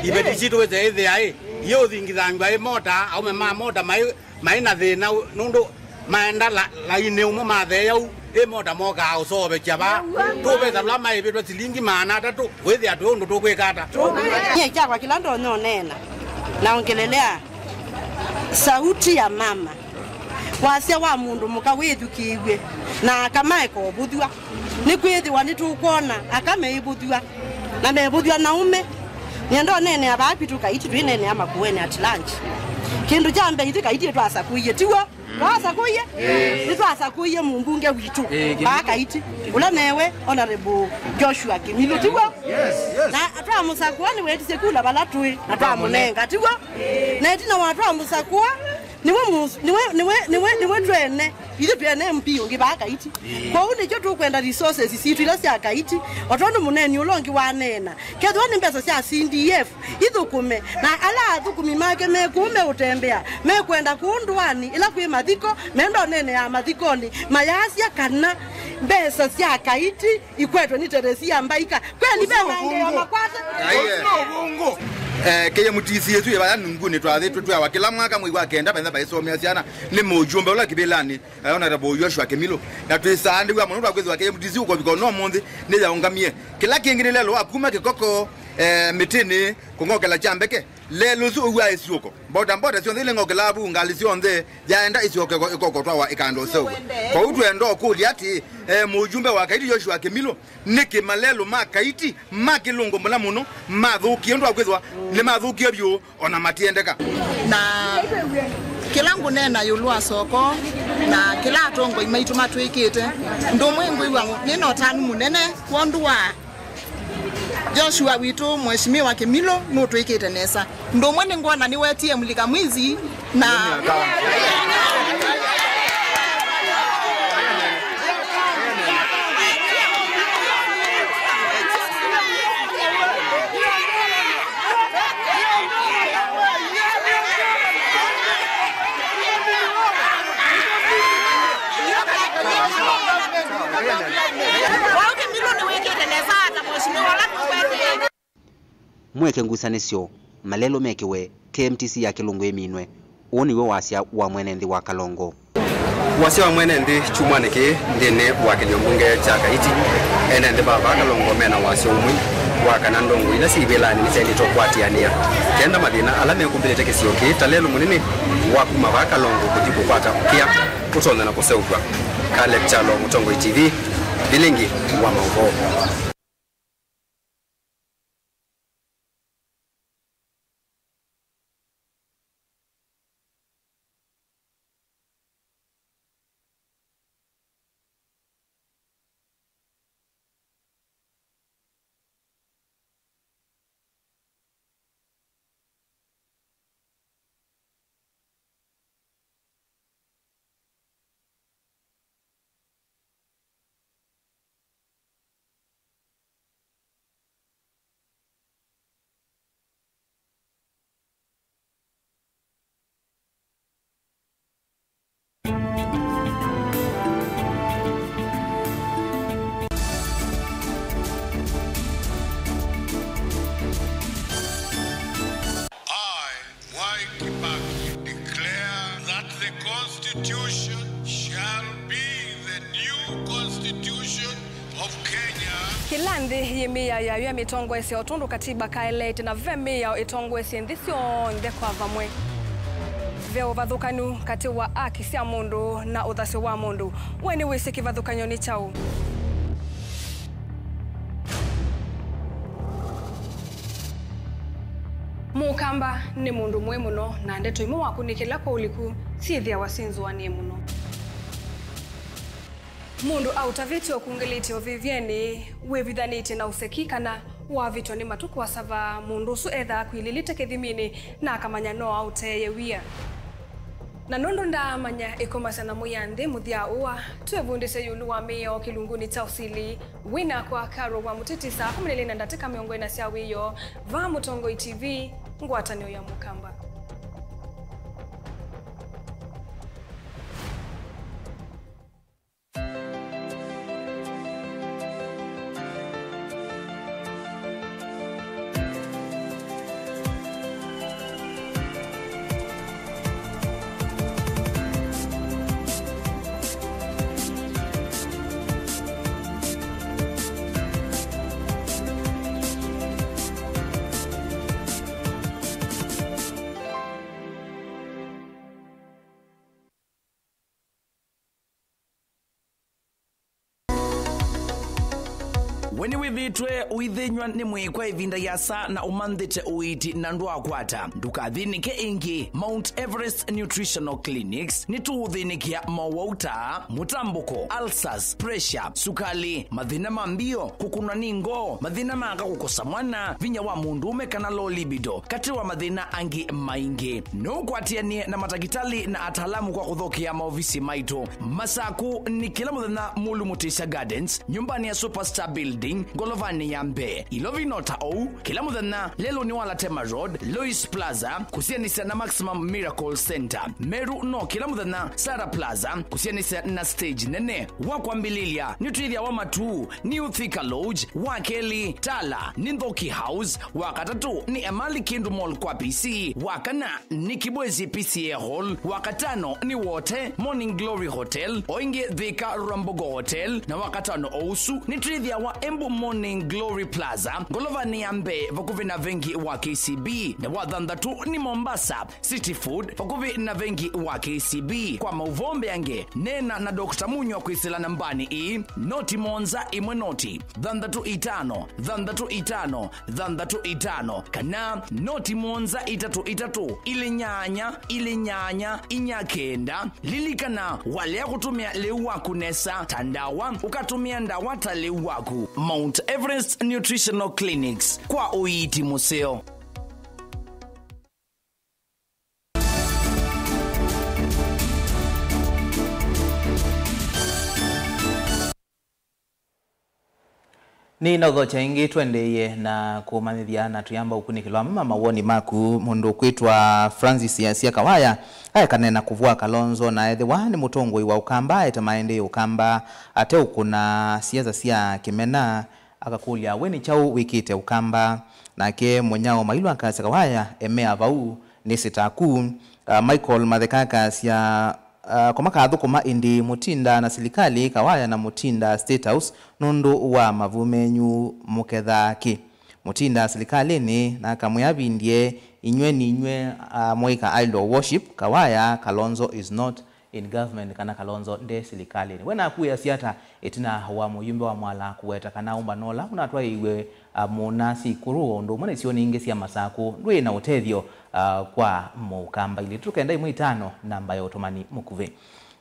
iveti sitũ wĩse ĩthĩa ĩ, yĩũthingithangw'a ĩ mota, aũme ma mota maĩ, maĩ na thĩna nũndũ maenda la-, lainĩ ũmwe matheea u, ĩ mota mokaa ũsoovekya vaa. Tũvesa tũla maĩvĩtwe silingi maana atatũ, wĩthĩa twĩ ũndũ tũkwĩka ata? Nyie kyakwa kĩla ndonya ũneena, na ongelelea sauti ya mama. Wasya wa mũndũ mũka wĩthukĩĩw'e, na aka maeka ũvũthw'a. Nĩkwĩthĩwa nĩtũkwona aka meĩvũthw'a, na mevũthw'a na ũme. Nĩenda ũneenea vaa kwitũ Kaiti, twĩneenea Makueni at large. Kĩndũ kya mbee, ithyĩ Kaiti nĩtwasakũie, tiw'o? Twasakũie? Nĩtwasakũie mũmbunge witũ vaa Kaiti, ũla newe Honorable Joshua Kĩmilũ, tiw'o? Na twamũsakũa, nĩwetisye kula vala tũĩ, na twamũnenga, tiw'o? Na ĩtina wa twamũsakũa, Nĩwe mus-, nĩwe, nĩwe, nĩwe, nĩwe twene. Ithyĩ twĩ ene M P ũngĩ vaa Kaiti. Kwoou nĩkyo tũkwenda resources sitũ ila sya Kaiti, o tondũ mũneeni ũla ũngĩ waneena. Kethĩwa nĩ mbesa sya C D F, ithũkũme, na ala athũkũmi make me kũu meũtembea, mekwenda kũu ndũanĩ ĩla kwĩ mathiko, menda ũneenea mathikonĩ, mayasya kana mbesa sya Kaiti ikwetwe nĩ Teresia Mbaika. Kweli ve maendeeo makwate? Aiye. Eh, K M T C ĩsu ĩvaya Nungunĩ twathĩtwe twĩawa kĩla mwaka mwei wa kenda, maitha maisomea syana nĩ mũjumbe ũla kĩvĩlanĩ, eh, Honorable Joshua Kĩmilũ. Na twĩsaandĩw'a mũno twakwĩthĩwa K M T C ũkovika no mũnthĩ nĩyaũngamie. Kĩla kĩngĩ nĩ lelũ wa kuma Kĩkoko, eh, Mĩtĩnĩ kũng'okela Kyambeke. Lelũ ũsu ũw'a ĩsiũko. Mbota mbota syonthe ileng'okelaa vu ngalĩ syonthe yaenda ĩsyoke ĩko-, ĩkokotwawa ĩkanda ũseũvw'a. Kwoou twenda ũkũlya atĩĩ, eh, mũjumbe wa Kaiti Joshua Kĩmilũ, nĩkĩ malelũ ma Kaiti ma kĩlungu mũla mũno mathũkie ũndũ wa kwĩthwa nĩmathũkie vyũ ona matiendeka? Na kĩla ngũneena ĩũlũ wa soko na kĩla atongoi maitũ matwĩkĩte, ũndũ ũmwe ngwĩw'a nĩ na ũtanu mũnene kwondũ wa Joshua witũ, Mheshimiwa Kĩmilũ, nũtwĩkĩte nesa. Ũndũ ũmwe nĩngwona nĩwetie mũlika mwizi na Mheshimiwa, ũla tũkwete. Mweke ngusanĩsyo, malelũ mekĩwe, K M T C ya kĩlungu ĩminwe. Ũũ nĩw'o wasya wa mwene nthĩ wa Kalongo. Wasya wa mwene nthĩ kyumwanĩ kĩĩ nthĩnĩ wa kĩlio mbunge kya Kaiti. Ene nthĩ va vaa Kalongo mena wasya ũmwe wa kana ndongoi ila syĩ ivĩlanĩ nĩsyaĩlĩte ũkwatĩanĩa kenda mathĩna ala mekumbĩlĩte kĩsio kĩĩ ta lelũ mũnene wa kuma vaa Kalongo kũthi kũkwata ũkĩa ũtonya na kũseũvw'a. Caleb Kyalo, Mũtongoi T V, vilingi wa maũvoo. I, Mwai Kibaki, declare that the Constitution shall be the new Constitution of Kenya. Kĩla nthĩ yĩ mĩao yayo ya mĩtongoesye o tondũ katiba kaeleete, na ve mĩao ĩtongoesye nthĩ syonthe kwa vamwe. Ve ũvathũkanu katĩ wa aki sya mũndũ na ũthasyo wa mũndũ. We nĩwĩsĩ kĩvathũkany'o nĩ kyaũ? Mũkamba nĩ mũndũ mũĩ mũno, na ndeto imwe wakunĩkĩla kwa ũliku syĩthĩawa syĩ nzũanĩe mũno. Mũndũ aũtavĩtye ũkungĩlĩtye ũvĩvyenĩ wĩvithanĩtye na ũseki kana wavĩtwa nĩ matukũ asava, mũndũ ũsu ethaa akwilĩlĩte kĩthiminĩ na akamanya no aũteeye wia. Na nũndũ ndaamanya ĩkomasya na mwĩanthĩ mũthya ũa, twĩvundĩsye ĩũlũ wa mĩao kĩlungunĩ kya ũsili. Wĩ nakwa Carol wa Mũtiti saa kũmi na ilĩ na ndatĩka mĩongo ĩna sya wĩoo, vaa Mũtongoi T V, ngwatanĩo ya Mũkamba. We nĩwĩthĩĩtwe ũithĩnyw'a nĩ mwĩĩ kwa ĩvinda yĩasa na ũmanthĩte ũiiti na ndwaakwata? Ndũkathĩnĩke ĩngĩ. Mount Everest Nutritional Clinics nĩtũũthĩnĩkĩa mowau ta mũtambũko, ulcers, pressure, sukali, mathĩna ma mbio, kũkũnwa nĩ ngoo, mathĩna ma aka kũkosa mwana, vinya wa mũndũũme kana low libido, katĩ wa mathĩna angĩ maingĩ. No ũkwatĩanĩe na matakĩtalĩ na ataalamu kwa kũthokea maovisi maitũ. Masaku nĩ kĩla mũthenya Mulu Mutisya Gardens, nyũmbanĩ ya Superstar Building, ngolovanĩ ya mbee. Ilovi no ta ũu, kĩla mũthenya lelũnĩ wa Latema Road, Lois Plaza, kũsianĩsya na Maximum Miracle Center. Meru no kĩla mũthenya Sarah Plaza, kũsianĩsya na stage nene. Wa kwambĩlĩlya, nĩtwĩthĩawa Matuu, New Thika Lodge, wa kelĩ, Tala, nĩ Nthoki House, wa katatũ, nĩ Emali Kindu Mall kwa P C, wa kana, nĩ Kibwezi P C A Hall, wa katano, nĩ Wote, Morning Glory Hotel, o ĩngĩ Thika Rwambogo Hotel, na wa katano o ũsu, nĩtwĩthĩawa Embu Morning Glory Plaza, ngolovanĩ ya mbee, vakuvĩ na vengi wa K C B, na wa thanthatũ, nĩ Mombasa, City Food, vakuvĩ na vengi wa K C B. Kwa maũvoo mbeange, neena na Doctor Munywa kwĩsĩla nambanĩ ĩĩ, noti mũonza ĩmwe noti, thanthatũ itano, thanthatũ itano, thanthatũ itano, kana noti mũonza itatũ itatũ, ilĩ nyanya, ilĩ nyanya, inya kenda. Lilikana, walea kũtũmĩa lĩu waku nesa ta ndawa, ũkatũmĩa ndawa ta lĩu waku. Mount Everest Nutritional Clinics, kwa ũiiti mũseo. Nĩnaũthokya ĩngĩ tũendeeye na kũmanyĩthya na tũyamba ũkunĩkĩlo amwe ma mawoni maku. Mũndũ ũkwĩtwa Francis Yasia Kawaya aekane na kũvũa Kalonzo, na ethĩwa nĩ mũtongoi wa Ũkamba, aete maendee Ũkamba ateũkũna siasa sya kĩmena. Akakũlya, we nĩ kyaũ wĩkĩte Ũkamba? Nake Mũnyao Mailu akasya, Kawaya, emea vau, nĩsĩ taku. Ah, Michael Matheka akasya, ah, ko makathũkũma ĩndĩ Mutinda na silikalĩ, Kawaya na Mutinda State House nũndũ wa mavu menyu, mũkethaa kĩ? Mutinda silikalĩnĩ, na akamwĩa avindie, inyw'ĩ ninyw'ĩ, ah, mũika idol worship, Kawaya, Kalonzo is not in government kana Kalonzo nde silikalĩnĩ. We naku wĩasya ata ĩtina wa mũyumbe wa Mwala kũweta kana ũmbano ũla ũnatwaĩiw'e, a, mũna sikũrũ o ũndũ ũmwe na isionĩ ingĩ sya Masakũ ndwĩ na ũtethyo, a, kwa Mũkamba? Ilĩ tũkenda ĩmwe itano, namba ya ũtũmani mũkuvĩ.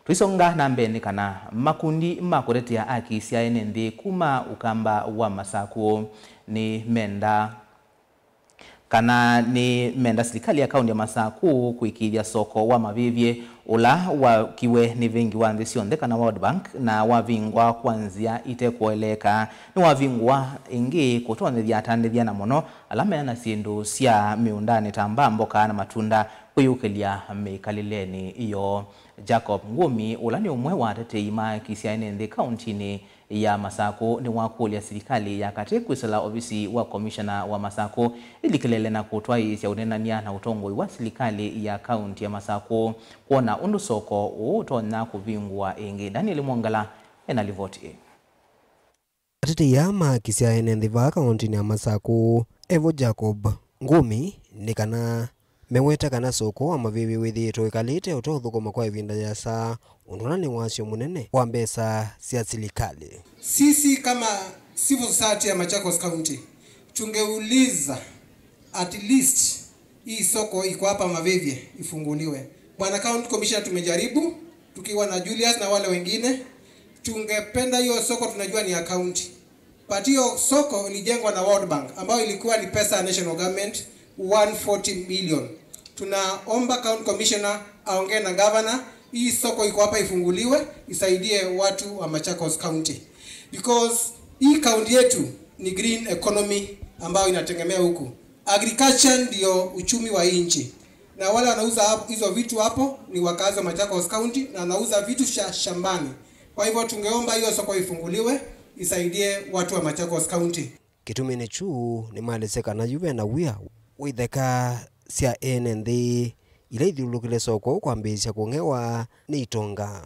Tũisonga na mbee nĩ kana makundi ma kũtetea aki sya ene nthĩ kuma Ũkamba wa Masakũ nĩ menda kana nĩ menda silikalĩ ya kaunti ya Masakũ kũĩkĩĩthya soko wa mavĩvye ũla wakiwe nĩ vengi wa nthĩ syonthe kana World Bank na wavingwa kwa nzĩa itekũeleeka. Nĩwavingwa ĩngĩ kũtonyethya atandĩthya na mũno ala meana syĩndũ sya mĩũndanĩ ta mbaa, mboka na matunda kwĩyũkĩlya mĩkalĩlenĩ yoo. Jacob Ngũmi, ũla nĩ ũmwe wa atetei ma aki sya ene nthĩ kauntinĩ ya Masakũ, nĩwakũlya silikalĩ ya katĩ kwĩsĩla ovisi wa komishona wa Masakũ ĩlikĩlĩle na kũtwaĩĩsya ũneenany'a na ũtongoi wa silikalĩ ya kaunti ya Masakũ kwona ũndũ soko ũũ ũtonya kũvingũa ĩngĩ. Daniel Mwongala ena livoti ĩĩ. Atetei aa ma aki sya ene nthĩ vaa kauntinĩ ya Masakũ, evo Jacob Ngũmi, nĩ kana meweta kana soko wa mavĩvĩ wĩthĩĩtwe wĩkalĩte ũteũthũkũma kwa ĩvinda yĩasa, ũndũ ũla nĩ wasyo mũnene wa mbesa sya silikalĩ. Sisi kama civil society ya Machakos County, tungeuliza at least Hii soko iko hapa Mavivye ifunguliwe. Bwana County Commissioner, tumejaribu tukiwa na Julius na wale wengine. Tungependa hiyo soko, tunajua ni ya county. But hiyo soko ilijengwa na World Bank, ambayo ilikuwa ni pesa ya national government, one forty million. Tunaomba County Commissioner aongee na governor. Hii soko iko hapa ifunguliwe, isaidie watu wa Machakos County. Because hii county yetu ni green economy ambayo inategemea huku. Agriculture ndio uchumi wa hii nchi. Na wale wanauza hap-, hizo vitu hapo ni wakazi wa Machakos County na wanauza vitu sha shambani. Kwa hivyo tungeomba hiyo soko ifunguliwe, isaidie watu wa Machakos County. Kĩtumi nĩ kyu, nĩmaelesya kana yu ve na wia wĩ itheka sya ene nthĩ ila ithyũlũlũkĩle soko kwambĩĩsya kũng'ewa nĩ itonga.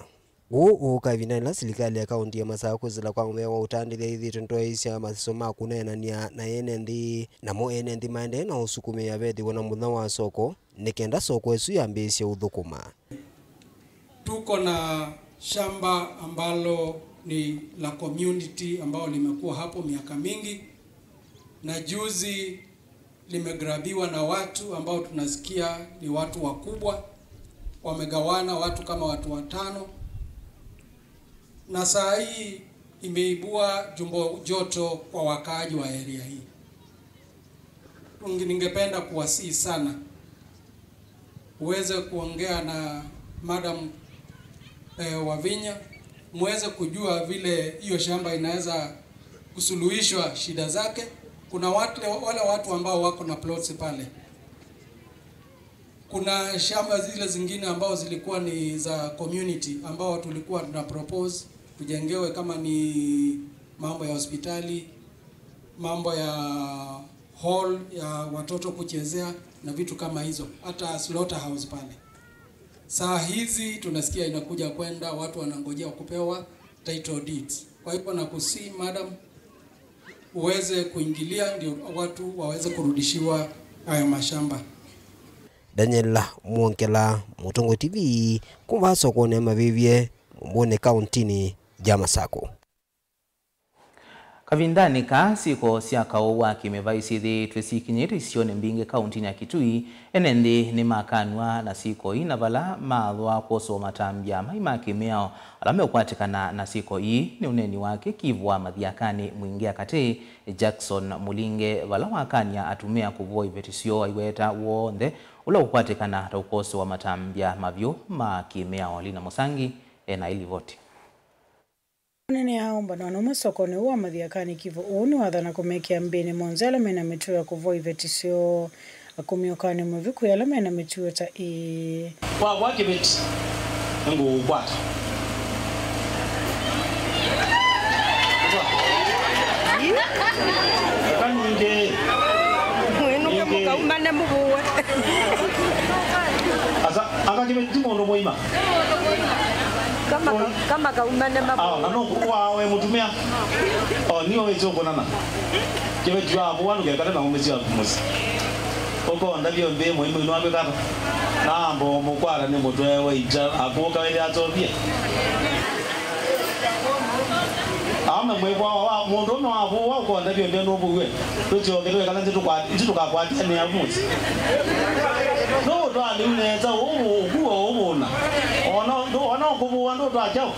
Ũũ ũũka ĩvindanĩ yĩla silikalĩ ya kaũntĩ ya Masakũ kwĩsĩla kwa mũvea wa ũtandĩthya ĩthĩĩtwe ndwaĩsya masisyo ma kũneenany'a na ene nthĩ, namo ene nthĩ maendee na ũsukumĩĩa vethĩwe na mũthenya wa soko nĩ kenda soko ĩsu yambĩĩsye ũthũkũma. Tuko na shamba ambalo ni la community ambao limekuwa hapo miaka mingi, na juzi limegrabiwa na watu ambao tunasikia ni watu wakubwa, wamegawana watu kama watu watano, na saa hii imeibua jumbo joto kwa wakaaji wa area hii. Tungi-, ningependa kuwasihi sana uweze kuongea na Madam, eh, Wavinya, muweze kujua vile hiyo shamba inaweza kusuluhishwa shida zake. Kuna wale, wale watu ambao wako na plots pale. Kuna shamba zile zingine ambao zilikuwa ni za community ambao tulikuwa tuna propose tujengewe, kama ni mambo ya hospitali, mambo ya hall ya watoto kuchezea na vitu kama hizo, hata slaughterhouse pale. Saa hizi tunasikia inakuja kwenda, watu wanangojea kupewa title deeds. Kwa hivyo nakusihi, madam, uweze kuingilia ndio watu waweze kurudishiwa hayo mashamba. Daniel Mwongela, Mũtongoi T V, kuma sokonĩ ya Mavĩvye, Mũmbũnĩ, kaũntĩnĩ ya Masakũ. Kavindanĩ kaa, syĩko sya kaũ wa kĩmĩvaĩ syĩthĩĩtwe sikinyĩte isionĩ mbingĩ kaũntĩnĩ ya Kitui. Ene nthĩ nĩmakanw'a na syĩko ii, na vala maathwa kwoswa matambya mai ma kĩmĩao ala meũkwatĩkana na syĩko ii. Nĩ ũneeni wake Kivu wa Mathiakanĩ Mwingĩa Katĩ, Jackson Mũlinge, vala wakany'a atumĩa kũvũwa iveti syoo, aiweta w'onthe ũla ũkwatĩkana ta ũkosĩ wa matambya mavyũ ma kĩmĩao. Lina Mũsangi ena ĩlivoti. Mũnene aũmbano na nũmwe sokonĩ ũũ wa Mathiakanĩ Kivu ũũ nĩwathana kũmekĩa mbĩnĩ monthe ala mena mĩtuo ya kũvũwa iveti syoo. Akumya ũkany'o mũvyũ kwĩ ala mena mĩtuo ta ĩĩ. Wavũa kĩveti, nĩngũũkwata. Eka ningĩ. Mwĩnũke mũkaumane mũvũwe. Asa, aka kĩveti ti mũndũ mũima. Kama, kama kaumane mabu. Ah, na no kũkũa we mũtumĩa. Oh, nĩo wĩsĩ ũkũnana. Kĩveti wavũa ndũkekale na ũmĩsya mũsyĩ. Ũkonda vyũ nthĩ mũimũ ino ambĩkata. Na ambo mũkwata nĩ mũtwe wa ita, akũka wĩthĩa atovie. Ame mwĩvwa wa mũndũũme wavũwa ũkonda vyũ nthĩ nũvũw'e. Tũsyoke twĩkala nthĩ tũkwa-, itũ tũkakwatĩanĩa mũsyĩ. Nũũtwaa lĩu nesa ũũ ũkuo ũvũna. Ona ndũ-, ona ũkũvũwa ndũtwaa kyaũ.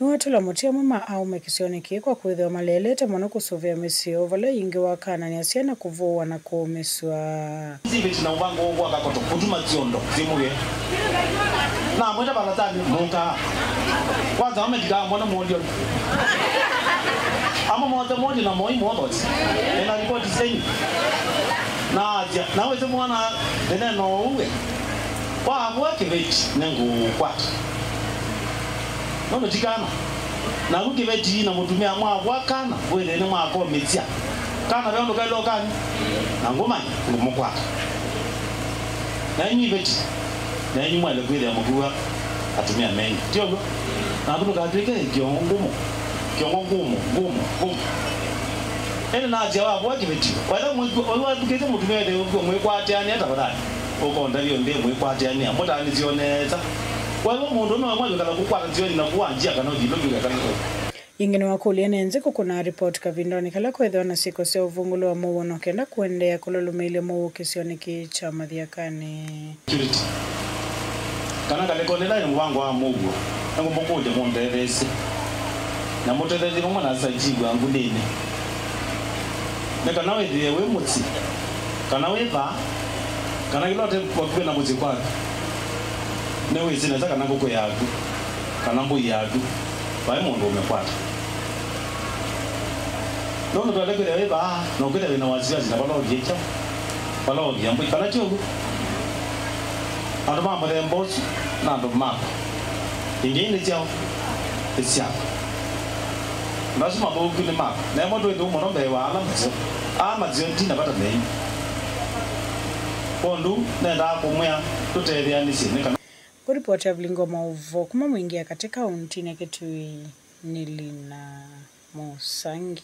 Nĩwatũla mũtĩ amwe ma aũme kĩsionĩ kĩĩ kwa kwĩthĩwa maleelete mũno kũsũvĩa mĩsyĩ yoo, vala ĩngĩ wakanany'a syana kũvũwa na kũũmĩsw'a. Siviti na ũvango wa kakoto, kũtuma siondo, simũge. Na mwĩta valatani, mũka. Kwanza, ame ndikaamona mũndũ. Amo mote mũndũ na moi mothosi. Ena ripoti zenyu. Na atia, na wĩsĩ mwana, nene no uwe. Kwa abua kĩveti, nĩngũkwata. Nũndũ ti kana. Naku kĩveti na mũtumĩa mwavwa kana, wĩthĩe nĩmwakomĩsya. Kana ve ũndũ kaĩlwa kanyu, na ngũmanya, ngũmũkwata. Na inyu iveti, na inyu mwaĩle kwĩthĩa mũkuwa atumĩa menyu. Ti ũw'o? Naku ndũkatw'ĩke kĩongo ngũmũ, kĩongo ngũmũ, ngũmũ, ngũmũ. Ĩndĩ nasya wavũa kĩveti, wetha mwĩkw'a, ũyũ wathukĩte mũtumĩa ĩthĩ ũkw'o mwĩkwatĩanĩa tafadhali. Ũkonda vyũ nthĩ mwĩkwatĩanĩa, mũtaanĩsyo nesa. Kwa hivyo mũndũ ũmwe wamwĩkala kũkwata nzĩonĩ na kuwa njia kana ũthilũ vyũ kana Ĩngĩ nĩwakũlya nĩ nzĩ kũkũna ripoti kavindonĩ kala kwĩthĩwa na syĩko sya ũvũngũlo wa mũuo, no kenda kũendeea kũlũlũmĩĩlya mũuo kĩsionĩ kĩĩ kya Mathiakanĩ. Security. Kana ngalĩkonĩ ĩla yĩ mũvango wa mũuo, nĩngũmũkũlya mũndetheesye, na mũtetheesye vamwe na S I G wa ngundĩnĩ, nĩ kana wĩthĩe wĩ mũsyĩ, kana wĩ vaa, kana kĩla ũte vakuvĩ na mũsyĩ kwaku, nĩwĩsĩ nesa kana ngũkũ yaku kana mbũi yaku vai mũndũ ũmĩkwata. Nũndũ twaĩle kwĩthĩa wĩ vaa na ũkwĩthĩa wĩ na wasiwasi na vala ũviĩkya, vala ũvia mbũi, kana ti ũu? Andũ ma mũthemba ũsu na andũ maku. Ĩngĩ nĩ syaũ? Nĩ syaku. Andũ asu mathũku nĩ maku. Na ĩmwe twĩ thũku mũno mbee wa ala maseo. Aa maseo ti na vata menyu. Kwondũ nendaa kũmwĩa tũtetheanĩsye nĩ kana. Kũripoti Avilingo Maũvoo kuma Mwingi ya Katĩ kauntinĩ ya Kitui nĩ Lina Mũsangi.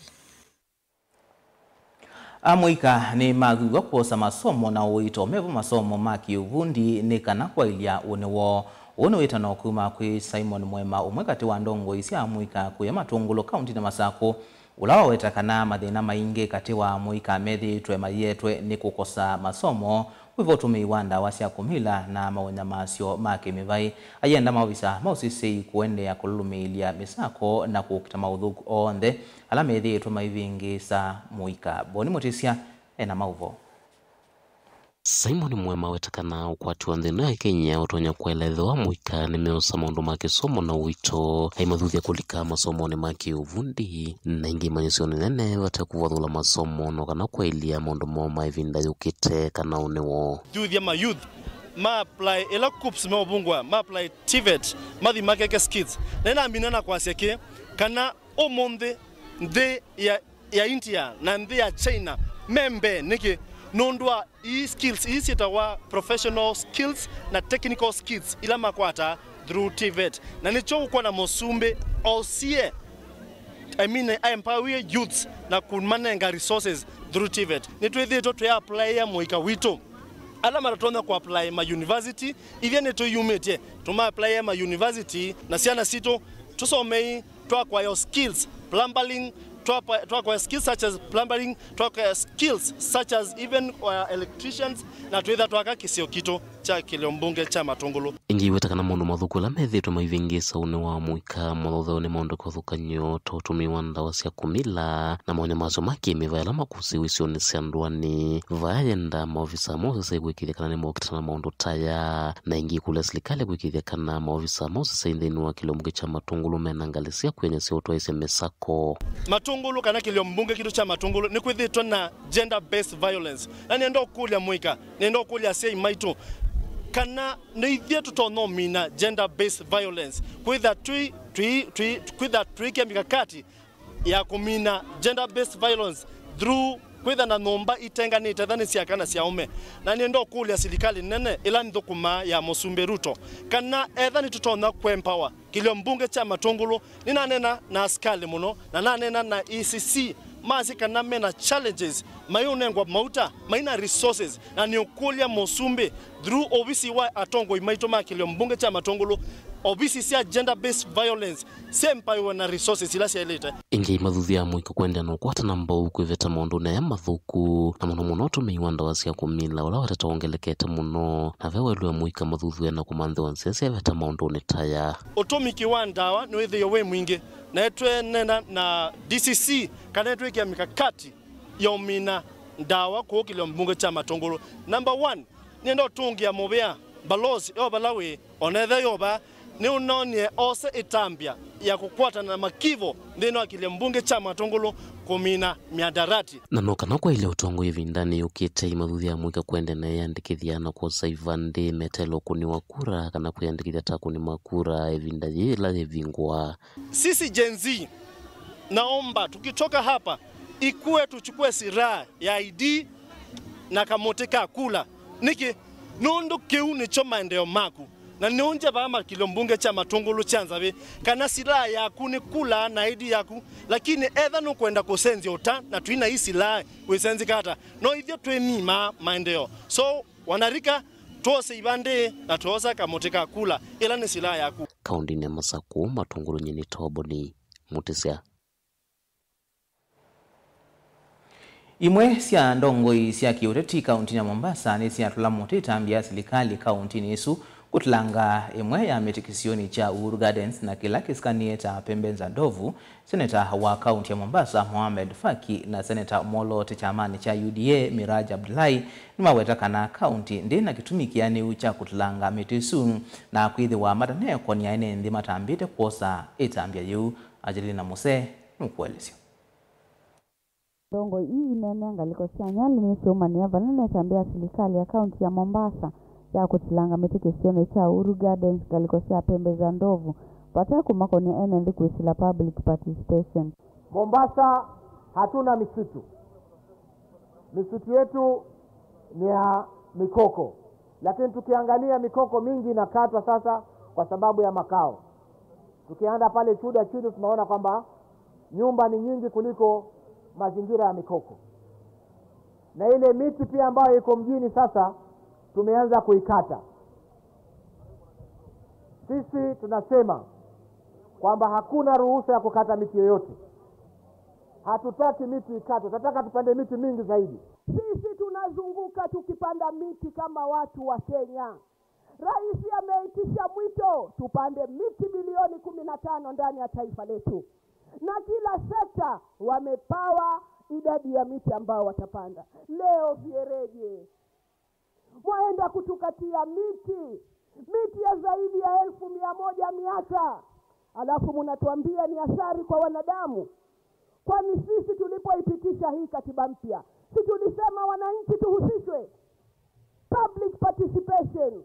Amũika nĩmathuthw'a kwosa masomo na ũito mevo masomo ma kĩũvundi nĩ kana kwaĩlya ũnĩ woo. Ũũ nĩ wĩtano kuma kwĩ Simon Mwema, ũmwe katĩ wa ndongoi sya amũika kũya Matũngũlũ kauntinĩ Masakũ, ũla waweta kana mathĩna maingĩ katĩ wa amũika methĩĩtwe mayĩetwe nĩ kũkosa masomo, kwĩva ũtũmĩi wa ndawa sya kũmila na maũnyamasyo ma kĩmĩvaĩ. Ayenda maovisa ma ũsesei kũendeea kũlũlũmĩĩlya mĩsako na kũkita maũthũku onthe ala methĩĩtwe maivĩngĩĩsa mũika. Boni Mũtĩsya ena maũvoo. Simon Mwema aweta kana ũkwati wa nthĩ ĩno ya Kenya ũtonya kwaĩla ethĩwa amũika nĩmeosa maũndũ ma kĩsomo na ũito, aimathuthya kũlika masomonĩ ma kĩũvundi, na ĩngĩ imanyĩsyonĩ nene vate kũvathũla masomo no kana kwaĩlya maũndũ moo ma ĩvinda yũkĩte kana ũnĩ woo. Youth ya ma youth ma apply ĩla KUCCPS meũvungũa, ma apply TVET, mathi makeke skills. Na ĩnamina na kwasya kĩ, kana ũmũnthĩ nthĩ ya, ya India na nthĩ ya China me mbee. Nĩkĩ? Nũndũ wa ii skills, ii syĩtawa professional skills na technical skills ila makwataa through TVET. Na nĩkyo ũkwona mũsumbĩ osie, I mean, aempower youths na kũmanenga resources through TVET. Nĩtwĩthĩĩtwe twĩ apply mũika witũ. Ala matatonya kũ apply ma university, ithyĩ nĩtwĩyumĩtye, tũma apply ma university, na syana sitũ tũsomei, twakwayo skills, plumbering, twakwa-, twakwayo skills such as plumbering, twakwayo skills such as even, uh, electricians, na twĩtha twaka kĩsio kitũ kya kĩlio mbunge kya Matũngũlũ. Ĩngĩ iweta kana maũndũ mathũku ala methĩĩtwe maivĩngĩĩsa ũnĩ wa mũika mathaũthaw'a nĩ maũndũ kĩvathũkany'o ta ũtũmĩi wa ndawa sya kũmila na maũnyamasyo ma kĩmĩvaĩ ala makusiwe isionĩ sya ndũanĩ. Vaa yenda maovisa ma ũsesei kwĩkĩĩthya kana nĩmokĩtana na maũndũ ta aya, na ĩngĩ ĩkũlya silikalĩ kwĩkĩĩthya kana maovisa ma ũsesei nthĩnĩ wa kĩlio mbunge kya Matũngũlũ mena ngalĩ sya kwĩanyasya ũtwaĩĩsya mĩsako. Matũngũlũ kana kĩlio mbunge kitũ kya Matũngũlũ nĩkwĩthĩĩtwe na gender based violence. Na nĩenda ũkũlya mũika, nĩenda ũkũlya asyai maitũ, kana nĩ ithyĩ tũtonya ũmina gender based violence? Kwĩtha tũi, tũi, tũi, kwĩtha tũikĩa mikakati ya kũmina gender based violence through kwĩtha na nyũmba itenganĩte, etha nĩ sya aka na sya aũme. Na nĩenda ũkũlya silikalĩ nene ĩla nthũkũmaa ya Mũsumbĩ Ruto, kana etha nĩtũtonya kũempower kĩlio mbunge kya Matũngũlũ. Nĩnaneena na asikalĩ mũno, na naneena na E C C, masye kana mena challenges, mayũnengwa mauta, maina resources, na nĩũkũlya mũsumbĩ through ovisi wa atongoi maitũ ma kĩlio mbunge kya Matũngũlũ, ovisi sya gender based violence syempaĩwe na resources ila syaĩlĩte. Ĩngĩ mathuthya mũika kũendeea na ũkwata na mbau kwĩveta maũndũnĩ aya mathũku, na mũno mũno ũtũmĩi wa ndawa sya kũmila, ũla watata wongelekete mũno, na ve waĩlwe mũika mathuthw'e na kũmanthĩwa nzĩa syaveta maũndũnĩ ta aya. Ũtũmĩki wa ndawa nĩwĩthĩĩwe wĩ mwingĩ, na nĩtwenena na D C C kana nĩtwĩkĩa mikakati ya ũmina ndawa kũũ kĩlio mbunge kya Matũngũlũ. Number one, nĩenda ũtũngĩa mũvea, Balozi, yo vala wĩ, onetha yo vaa, nĩũnonie ose ĩtambya ya kũkwatana na makivo nthĩnĩ wa kĩlio mbunge kya Matũngũlũ kũmina miadarati. Na no kana kwaĩlya ũtongoi ĩvindanĩ yũkĩte, imathuthya mũika kũendeea na ĩyandĩkĩthya na kwosa ivandĩ metele ũkũni wa kura kana kwĩyandĩkĩthya ta akũni ma kura ĩvinda yĩĩ yĩla yĩvingũa. Sisi Gen Z, naomba tukitoka hapa, ikuwe tuchukue silaha ya I D na kamũtĩ ka kula. Nĩkĩ? Nũndũ kĩu nĩkyo maendeeo maku. Na nĩũngye vaa ma kĩlio mbunge kya Matũngũlũ kya Nzavĩ, kana silaha yaku nĩ kula na I D yaku, lakini etha nũkwenda kũsenzya ũta na twĩna ii silaha, wĩsenzika ata? No ithyĩ twĩmimaa maendeeo. So, wanarika, twose ivandĩ na twosa kamũtĩ ka kula, ĩla nĩ silaha yaku. Kaũndĩnĩ ya Masakũ, Matũngũlũ nyie nĩ Toboni Mutisya. Imwe sya ndongoi sya kĩũteti kauntinĩ ya Mombasa nĩsyatũla mũtĩ ĩtambya ya silikalĩ kauntinĩ ĩsu kũtilanga ĩmwe ya mĩtĩ kĩsionĩ kya Uhuru Gardens na kĩla kĩsikanĩe ta pembe za ndovu. Seneta wa kaunti ya Mombasa, Mohamed Faki, na Seneta Mwoloote kyamanĩ kya U D A, Miraj Abdullahi, nĩmaweta kana kaunti ndĩ na kĩtumi kĩanĩu kya kũtilanga mĩtĩ ĩsu na kwĩthĩwa mataneekonia ene nthĩ matambĩte kwosa ĩtambya yĩu. Angelina Muse nũkũelesya. Ndongoi ii ineenea ngalĩko sya Nyali nĩsyaumanĩa vanene ĩtambya ya silikalĩ ya kaunti ya Mombasa ya kũtilanga mĩtĩ kĩsionĩ kya Uhuru Gardens, ngalĩko sya pembe za ndovu, vate kũmakonia ene nthĩ kwĩsĩla public participation. Mombasa hatuna misitu. Misitu yetu ni ya mikoko, lakini tukiangalia mikoko mingi inakatwa sasa kwa sababu ya makao. Tukienda pale Chuda chini tunaona kwamba nyumba ni nyingi kuliko mazingira ya mikoko, na ile miti pia ambayo iko mjini sasa tumeanza kuikata. Sisi tunasema kwamba hakuna ruhusa ya kukata miti yoyote. Hatutaki miti ikatwe, tunataka tupande miti mingi zaidi. Sisi tunazunguka tukipanda miti kama watu wa Kenya. Rais ameitisha mwito tupande miti bilioni kumi na tano ndani ya taifa letu, na kila sekta wamepawa idadi ya miti ambao watapanda. Leo Fiereje mwaenda kutukatia miti, miti ya zaidi ya elfu mia moja miaka, alafu munatuambia ni athari kwa wanadamu. Kwani sisi tulipoipitisha hii katiba mpya, si tulisema wananchi tuhusishwe? Public participation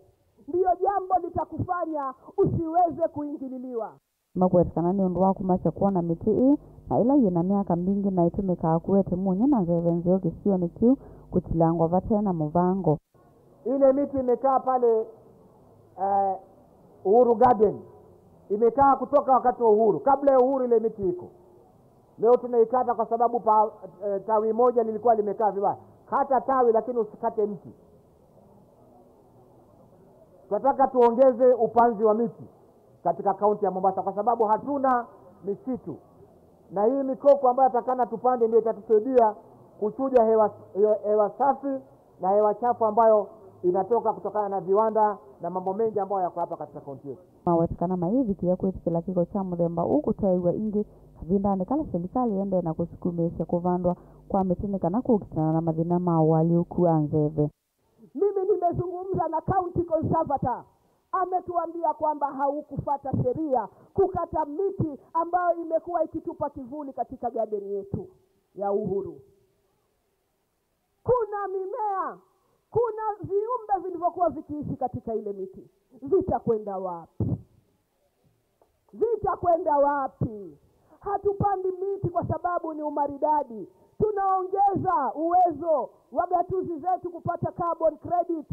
ndiyo jambo litakufanya usiweze kuingililiwa. Nĩmakwete kana nĩ ũndũ wa kũmasya kwona mĩtĩ ĩĩ, na ĩla yĩ na myaka mbingĩ na ĩtũmĩkaa kũete mũnyũ na nzeve nzeo kĩsionĩ kĩu, kũtilangwa vate na mũvango. Ile miti imekaa pale, eh, Uhuru Garden, imekaa kutoka wakati wa uhuru, kabla ya uhuru ile miti iko. Leo tunaikata kwa sababu pa, eh, tawi moja lilikuwa limekaa vibaya. Kata tawi, lakini usikate mti. Tunataka tuongeze upanzi wa miti katika kaunti ya Mombasa kwa sababu hatuna misitu, na hii mikoko ambayo atakana tupande ndio itatusaidia kuchuja hewa, hewa, hewa safi na hewa chafu ambayo inatoka kutokana na viwanda na mambo mengi ambayo yako hapa katika kaunti yetu. Maweta kana mayĩvikĩĩa kwĩtĩkĩla kĩko kya mũthemba ũũ kũtaĩw'a ĩngĩ kavindanĩ kala silikalĩ ĩendee na kũsukumĩĩsya kũvandwa kwa mĩtĩ nĩ kana kũkitana na mathĩna ma ũalyũku wa nzeve. Mimi nimezungumza na county conservator, ametuambia kwamba haukufata sheria kukata miti ambayo imekuwa ikitupa kivuli katika garden yetu ya Uhuru. Kuna mimea, kuna viumbe vilivyokuwa vikiishi katika ile miti. Vitakwenda wapi? Vitakwenda wapi? Hatupandi miti kwa sababu ni umaridadi. Tunaongeza uwezo wa gatuzi zetu kupata carbon credit.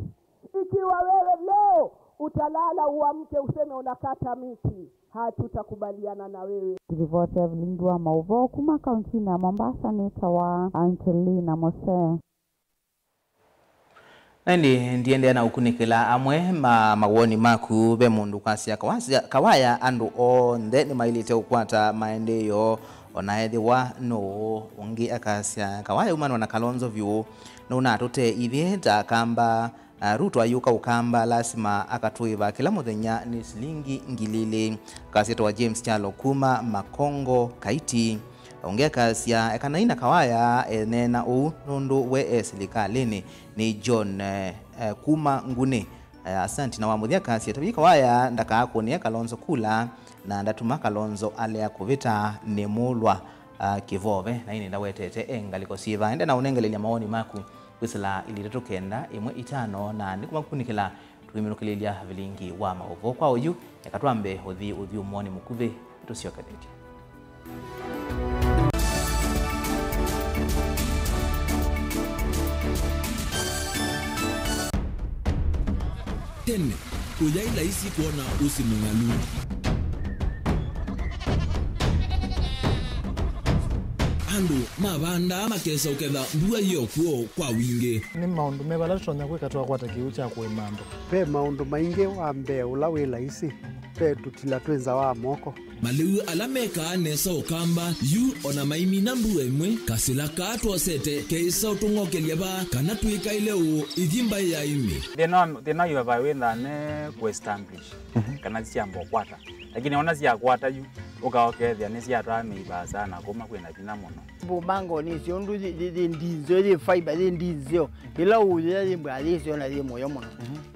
Ikiwa wewe leo utalala uamke useme unakata miti, hatutakubaliana na wewe. Kĩlivoti ya vilingi wa maũvoo kuma kauntinĩ ya Mombasa nĩtawa Angelina Mose. Na ĩndĩ ndiendeea na ũkunĩkĩla amwe ma mawoni maku. Ve mũndũ ũkasya, "Kawasya, kawaya andũ onthe nĩmaĩlĩte ũkwata maendeeo, ona ethĩwa nũũ ũngĩ." Akasya, "Kawaya umanwa na Kalonzo vyũ, nũnatũtee ithyĩ ta Akamba. Ah, Ruto ayũka Ũkamba, lasima akatũĩva kĩla mũthenya nĩ silingi ngili ilĩ." Akasya, "Tawa James Kyalo kuma Makongo, Kaiti." Ũngĩ akasya, "Ekanai na Kawaya eneena ũu, nũndũ we e silikalĩnĩ." Nĩ John, eh, eh, kuma Nguni. Eh, asanti. Na wa mũthya akasya, "Tavi Kawaya ndakaakũnĩe Kalonzo kula, na ndatuma Kalonzo alea kũvĩta nĩ mũlwa, ah, kĩvove." Na ĩndĩ ndawetete e ngalĩko syĩva. Enda na ũnengelelya mawoni maku kwĩsĩla ilĩ itatũ kenda ĩmwe itano, na nĩkũmakunĩkĩla tũiminũkĩlĩlya vilingi wa maũvoo. Kwa oyu, eka twambe ũthi ũthyũmũonĩ mũkuvĩ, tũsyokeletye. Tene, kũyaĩ laisi kwona ũsĩ mũng'alu. Andũ mavandaa makesa ũketha mbua yĩ o kw'o kwa wingĩ. Nĩ maũndũ meva ala tũtonya kwĩka twakwata kĩw'ũ kya kũĩma andũ? Ve maũndũ maingĩ. Wa mbee ũla wĩ laisi Ve tũtila twĩ nza wa moko. Malĩu ala mekaa nesa Ũkamba yu o na maimina mbua ĩmwe, kasĩla kaa twosete keĩsa ũtũng'okelya vaa kana twĩkaĩle ũũ ithi mbaĩ ya ĩmĩ. Thĩna wa, thĩna wa ivavai wĩthaa ne kũ establish kana syamba ũkwata. Lakini ona syakwata yu, ũka ũkethĩa nĩsyatwaa mĩivaa sana kuma kwĩna vinya mũno. Mbumangoni icio ũndũ yĩ, yĩ, yĩ ndinzeo, yĩ fiber, yĩ ndinzeo. Ĩla ũyĩa yĩ mbwa yĩ syo na yĩ mũyo mũno.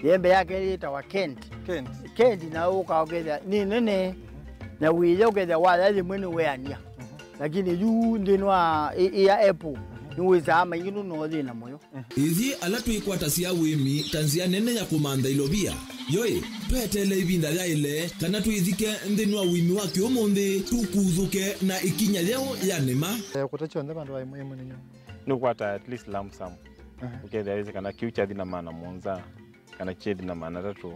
Yembe yake yĩtawa Kent. Kent. Kent na ũka ũkethĩa nĩ nene. Na wĩya ũkethĩa waya yĩmwe nĩ weania. Lakini yu nthĩnĩ wa ĩ, ĩ ya apple, nĩ wĩsaa maingĩ nũno thĩna mũyo. Ithyĩ ala twĩkwatasya ũĩmi ta nzĩa nene ya kũmantha ilovia, yoĩ, tweteele ĩvinda yaĩle kana twĩthike nthĩnĩ wa ũĩmi wa kĩũmũnthĩ, tũkuthũke na ĩkinya yeũ ya nĩma. Eh, kũta kyonthe vandũ va ĩmwe ĩmwe nĩ nyũmba. Nĩũkwata at least lump sum. Aha. Ũkethĩa wĩsĩ kana kĩu kyathi na maana mũonza, kana kyethi na maana atatũ.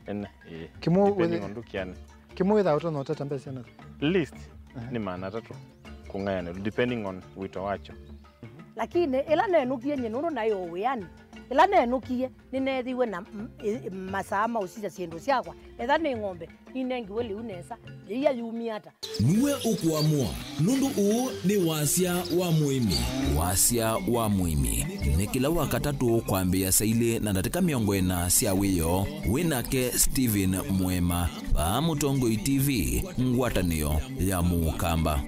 Ene, ĩĩ. Kĩmwe depending wĩthĩ-, on ndũkĩanĩ. Kĩmwe wĩthaa ũtonya ũtata mbesa na? Least, aha, nĩ maana atatũ kũng'ayanĩlwa, depending on wĩto wakyo. Lakini ĩla nenũkie nyie nũndũ naĩ o wĩanĩ, ĩla nenũkie nĩneethiwe na m-, ĩ-, masaa ma ũsisya syĩndũ syakwa. Etha nĩ ng'ombe, ninengiwe lĩu nesa, yĩia yumie ata? Nue ũkũamũa, nũndũ ũũ nĩ Wasya wa Mũĩmi. Wasya wa Mũĩmi nĩ kĩla Wakatatũ kwambĩĩa saa ilĩ na ndatĩka mĩongo ĩna sya wĩoo, wĩ nake Stephen Mũema, vaa Mũtongoi T V, ngwatanĩo ya Mũkamba.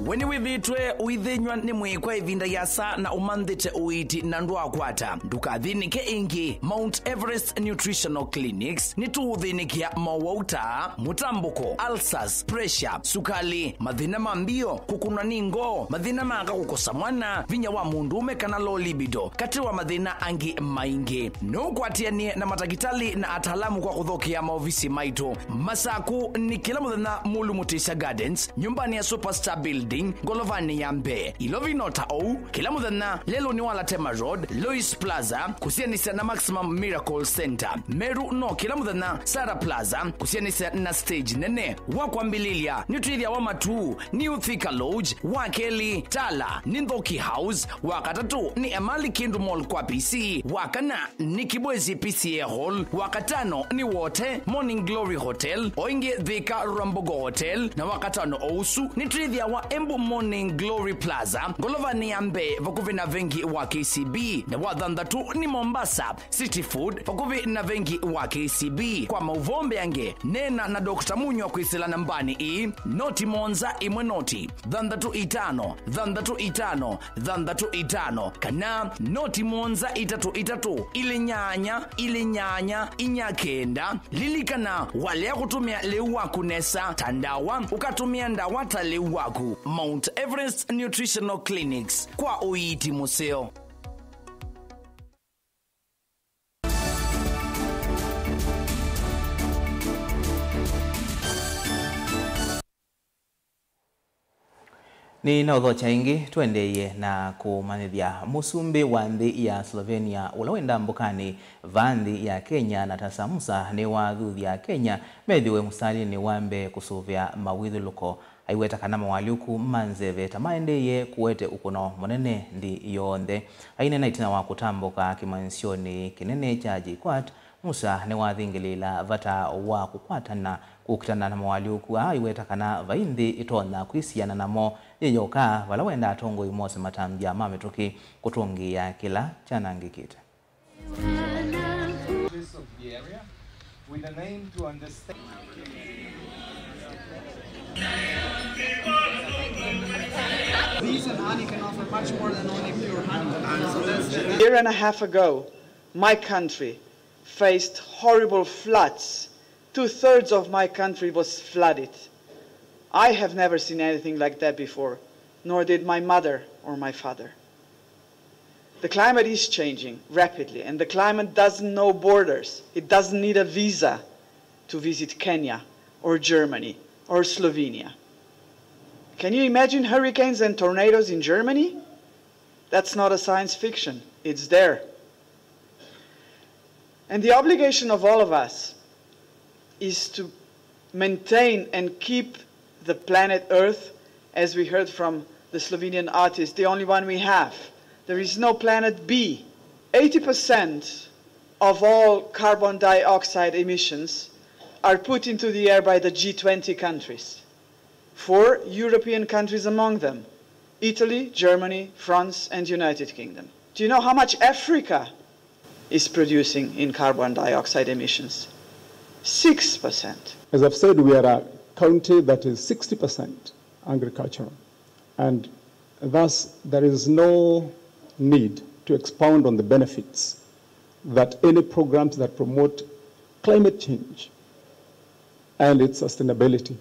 We nĩwĩthĩĩtwe ũithĩnyw'a nĩ mwĩĩ kwa ĩvinda yĩasa na ũmanthĩte ũiiti na ndwaakwata? Ndũkathĩnĩke ĩngĩ. Mount Everest Nutritional Clinics nĩtũũthĩnĩkĩa mowau ta mũtambũko, ulcers, pressure, sukali, mathĩna ma mbio, kũkũnwa nĩ ngoo, mathĩna ma aka kũkosa mwana, vinya wa mũndũũme kana low libido, katĩ wa mathĩna angĩ maingĩ. No ũkwatĩanĩe na matakĩtalĩ na ataalamu kwa kũthokea maovisi maitũ. Masaku nĩ kĩla mũthenya Mulu Mutisya Gardens, nyũmbanĩ ya Superstar Building, ngolovanĩ ya mbee. Ilovi no ta ũu, kĩla mũthenya lelũnĩ wa Latema Road, Lois Plaza, kũsianĩsya na Maximum Miracle Center. Meru no kĩla mũthenya Sara Plaza, kũsianĩsya na stage nene. Wa kwambĩlĩlya, nĩtwĩthĩawa Matuu, New Thika Lodge, wa kelĩ, Tala, nĩ Nthoki House, wa katatũ, nĩ Emali Kindu Mall kwa P C, wa kana, nĩ Kibwezi P C A Hall, wa katano, nĩ Wote, Morning Glory Hotel, o ĩngĩ Thika Rwambogo Hotel, na wa katano o ũsu, nĩtwĩthĩawa Embu Morning Glory Plaza, ngolovanĩ ya mbee, vakuvĩ na vengi wa K C B, na wa thanthatũ, nĩ Mombasa, City Food, vakuvĩ na vengi wa K C B. Kwa maũvoo mbeange, neena na Doctor Munywa kwĩsĩla nambanĩ ĩĩ, noti mũonza ĩmwe noti, thanthatũ itano, thanthatũ itano, thanthatũ itano, kana noti mũonza itatũ itatũ, ilĩ nyanya, ilĩ nyanya, inya kenda. Lilikana, walea kũtũmĩa lĩu waku nesa ta ndawa, ũkatũmĩa ndawa ta lĩu waku. Mount Everest Nutritional Clinics, kwa ũiiti mũseo. Nĩnaũthokya ĩngĩ, tũendeeye na kũmanyĩthya. Mũsumbĩ wa nthĩ ya Slovenia, ũla wĩ ndambũkanĩ vaa nthĩ ya Kenya, Natasa Musa, nĩwathuthya Akenya methĩwe mũsalĩnĩ wa mbee kũsũvĩa mawĩthyũlũko. Aiweta kana mawaalyũku ma nzeve ta maendeeie kũete ũkũno mũnene nthĩ yonthe. Aineena ĩtina wa kũtambũka kĩmanyĩsyonĩ kĩnene kya JKUAT, Musa nĩwathingĩlĩĩla vata wa kũkwatana kũkitana na mawaalyũku aa, aiweta kana vai nthĩ ĩtonya kwĩsiana namo yĩ yoka, vala wendaa atongoi mose matambya ma mĩtũkĩ kũtũngĩĩa kĩla kyanangĩkĩte. Of the area with an aim to understand. Bees and honey can offer much more than only pure honey. So that's the A year and a half ago, my country faced horrible floods. Two-thirds of my country was flooded. I have never seen anything like that before, nor did my mother or my father. The climate is changing rapidly, and the climate doesn't know borders. It doesn't need a visa to visit Kenya or Germany or Slovenia. Can you imagine hurricanes and tornadoes in Germany? That's not a science fiction. It's there. And the obligation of all of us is to maintain and keep the planet Earth, as we heard from the Slovenian artist, the only one we have. There is no planet B. Eighty percent of all carbon dioxide emissions are put into the air by the G twenty countries. Four European countries among them: Italy, Germany, France, and United Kingdom. Do you know how much Africa is producing in carbon dioxide emissions? Six percent. As I've said, we are a county that is sixty percent agricultural, and thus there is no need to expound on the benefits that any programs that promote climate change and its sustainability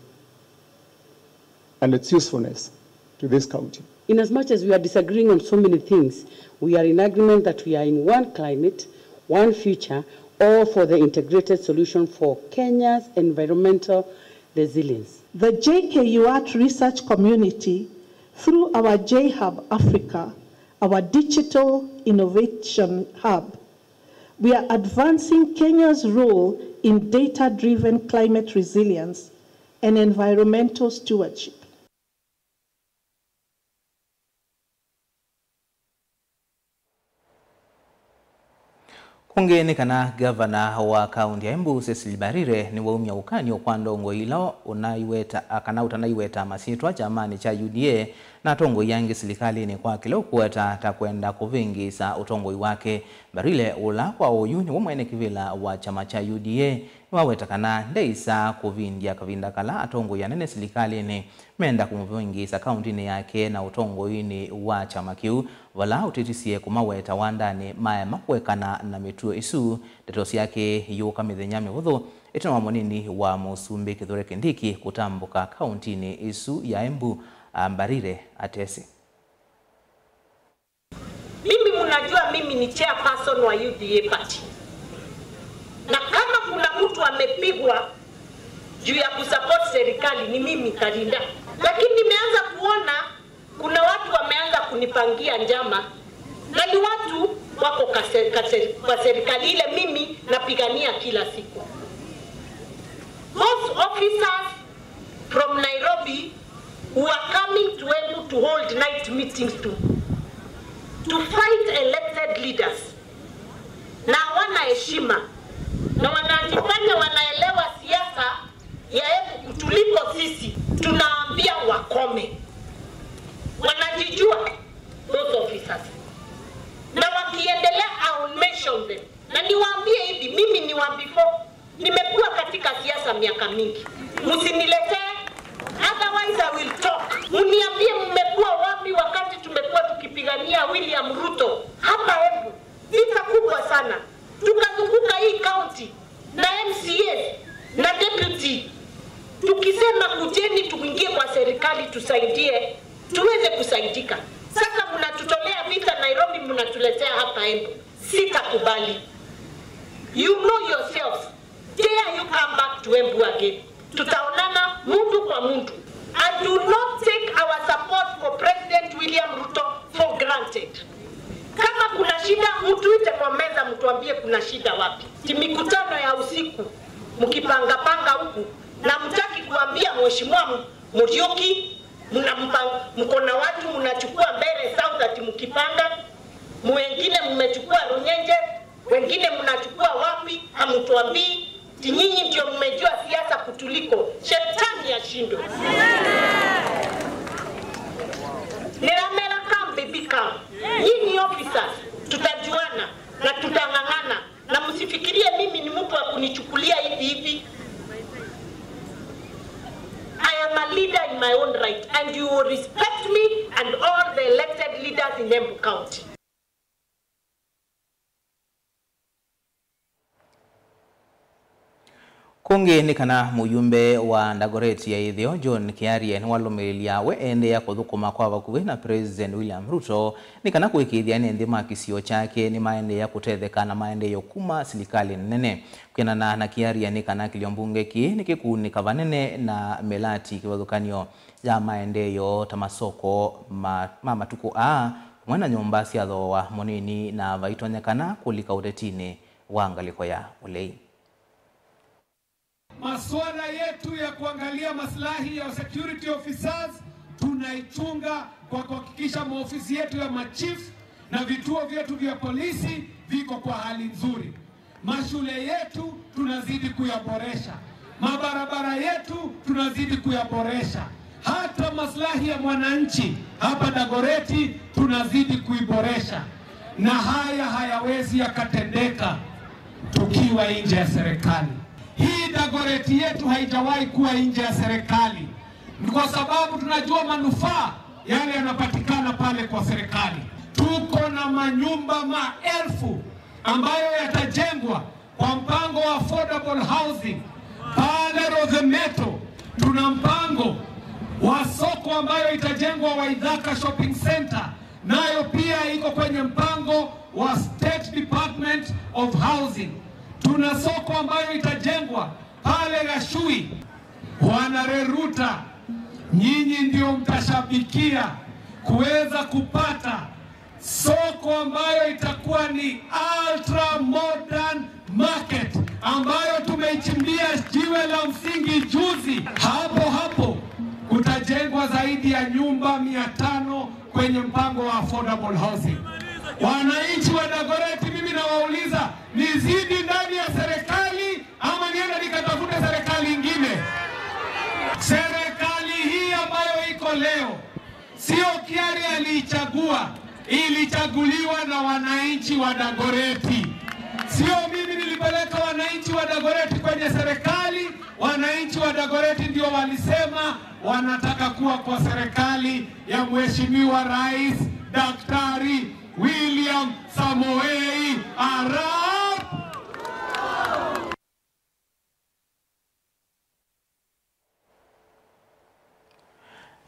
and its usefulness to this county. In as much as we are disagreeing on so many things, we are in agreement that we are in one climate, one future, all for the integrated solution for Kenya's environmental resilience. The J K U Art Research Community, through our J Hub Africa, our digital innovation hub, we are advancing Kenya's role in data-driven climate resilience and environmental stewardship. Kũngĩ nĩ kana ngavana wa kaũntĩ ya Embu, Cecily Mbarire, nĩwaumya ũkany'o kwa ndongoi ila ũnaiweta, kana ũtanaiweta masyĩtwa kyamanĩ kya U D A na atongoi angĩ silikalĩnĩ kwa kĩla ũkũweta ta kwenda kũvĩngĩĩsa ũtongoi wake. Mbarire, ũla kwa oyu nĩwe mwene kĩvĩla wa kyama kya U D A, nĩwaweta kana ndeĩsaa kũvindya kavinda kala atongoi anene silikalĩnĩ menda kũmũvĩngĩĩsa kaũntĩnĩ yake na ũtongoinĩ wa kyama kĩu, vala ũtĩtisye kũmaweta wandanĩ maema kũekana na mĩtuo ĩsu. Ndeto syake iyũka mĩthenya mĩvũthũ ĩtina wa mũnini wa mũsumbĩ Kithure Kindiki kũtambũka kaũntĩnĩ ĩsu ya Embu, Mbarire atesĩ. Mimi, mnajua mimi ni chairperson wa U D A party. Na kama kuna mtu amepigwa juu ya kusupport serikali ni mimi, Karinda. Lakini nimeanza kuona kuna watu wameanza kunipangia njama, na ni watu wako kase-, kase-, kwa serikali ile mimi napigania kila siku. Those officers from Nairobi who are coming to Embu to hold night meetings to, to fight elected leaders. Na hawana heshima. Na wanajifanya wanaelewa siasa ya Embu kutuliko sisi. Tunaambia wakome. Wanajijua, those officers. Na wakiendelea, I will mention them. Na niwaambie hivi, mimi ni wa before. Nimekuwa katika siasa miaka mingi. Msiniletee, otherwise I will talk. Mniambie mmekuwa wapi wakati tumekuwa tukipigania William Ruto hapa Embu? Vita kubwa sana. Tukazunguka hii county na M C As na deputy. Tukisema kujeni tuingie kwa serikali tusaidie, tuweze kusaidika. Sasa mnatutolea vita Nairobi, mnatuletea hapa Embu. Sitakubali. You know yourselves. Dare you come back to Embu again. Tutaonana mundu kwa mundu. And do not take our support for President William Ruto for granted. Kama kuna shida, mtuite kwa meza, mtuambie kuna shida wapi. Ti mikutano ya usiku, mkipanga panga huku, na mtaki kuambia Mheshimiwa Muriuki, mnampa-, mko na watu mnachukua Mbeere South ati mkipanga, wengine mmechukua Runyenje, wengine mnachukua wapi, hamtuambii. Ti nyinyi ndio mmejua siasa kutuliko. Shetani ashindwe. Niramera, come baby, come. Nyinyi officers, tutajuana na tutang'ang'ana. Na msifikirie mimi ni mtu wa kunichukulia hivi hivi. I am a leader in my own right, and you will respect me and all the elected leaders in Embu County. Kũngĩ nĩ kana mũyumbe wa Dagoretti ya ĩtheo, John Kiarie, nĩwalũmĩlĩlya we endeea kũthũkũma kwa vakuvĩ na President William Ruto nĩ kana kũĩkĩĩthya ene nthĩ ma kĩsio kyake nĩmaendeea kũtetheka na maendeeo kuma silikalĩ nene. Kwĩanana na Kiarie, nĩ kana kĩlio mbunge kĩĩ nĩkĩkũunĩka vanene na mĩlati kĩvathũkany'o ya maendeeo ta masoko ma, ma matukũ aa, vamwe na nyũmba sya thooa mũnini, na vaitonyekana kũlika ũtetinĩ wa ngalĩko ya ũlei. Masuala yetu ya kuangalia maslahi ya security officers tunaichunga kwa kuhakikisha maofisi yetu ya machief Na vituo vyetu vya polisi viko kwa hali nzuri. Mashule yetu tunazidi kuyaboresha. Mabarabara yetu tunazidi kuyaboresha. Hata maslahi ya mwananchi hapa Dagoreti tunazidi kuiboresha. Na haya hayawezi yakatendeka tukiwa nje ya serikali. Hii Dagoreti yetu haijawahi kuwa nje ya serikali. Ni kwa sababu tunajua manufaa yale yanapatikana pale kwa serikali. Tuko na manyumba maelfu ambayo yatajengwa kwa mpango wa affordable housing. Pale Rosemeto tuna mpango wa soko ambayo itajengwa Waithaka Shopping Center, nayo pia iko kwenye mpango wa State Department of Housing. Tuna soko ambayo itajengwa pale Gashui. Bwana Reruta, nyinyi ndio mtashabikia kuweza kupata soko ambayo itakuwa ni ultra modern market ambayo tumeichimbia jiwe la msingi juzi. Hapo hapo kutajengwa zaidi ya nyumba mia tano kwenye mpango wa affordable housing. Wananchi wa Dagoreti, mimi nawauliza, nizidi ndani ya serikali ama niende nikatafute serikali ingine? Serikali hii ambayo iko leo, sio Kiari aliichagua, ilichaguliwa na wananchi wa Dagoreti. Sio mimi nilipeleka wananchi wa Dagoreti kwenye serikali, wananchi wa Dagoreti ndio walisema wanataka kuwa kwa serikali ya Mheshimiwa Rais Daktari William Samoei Arap.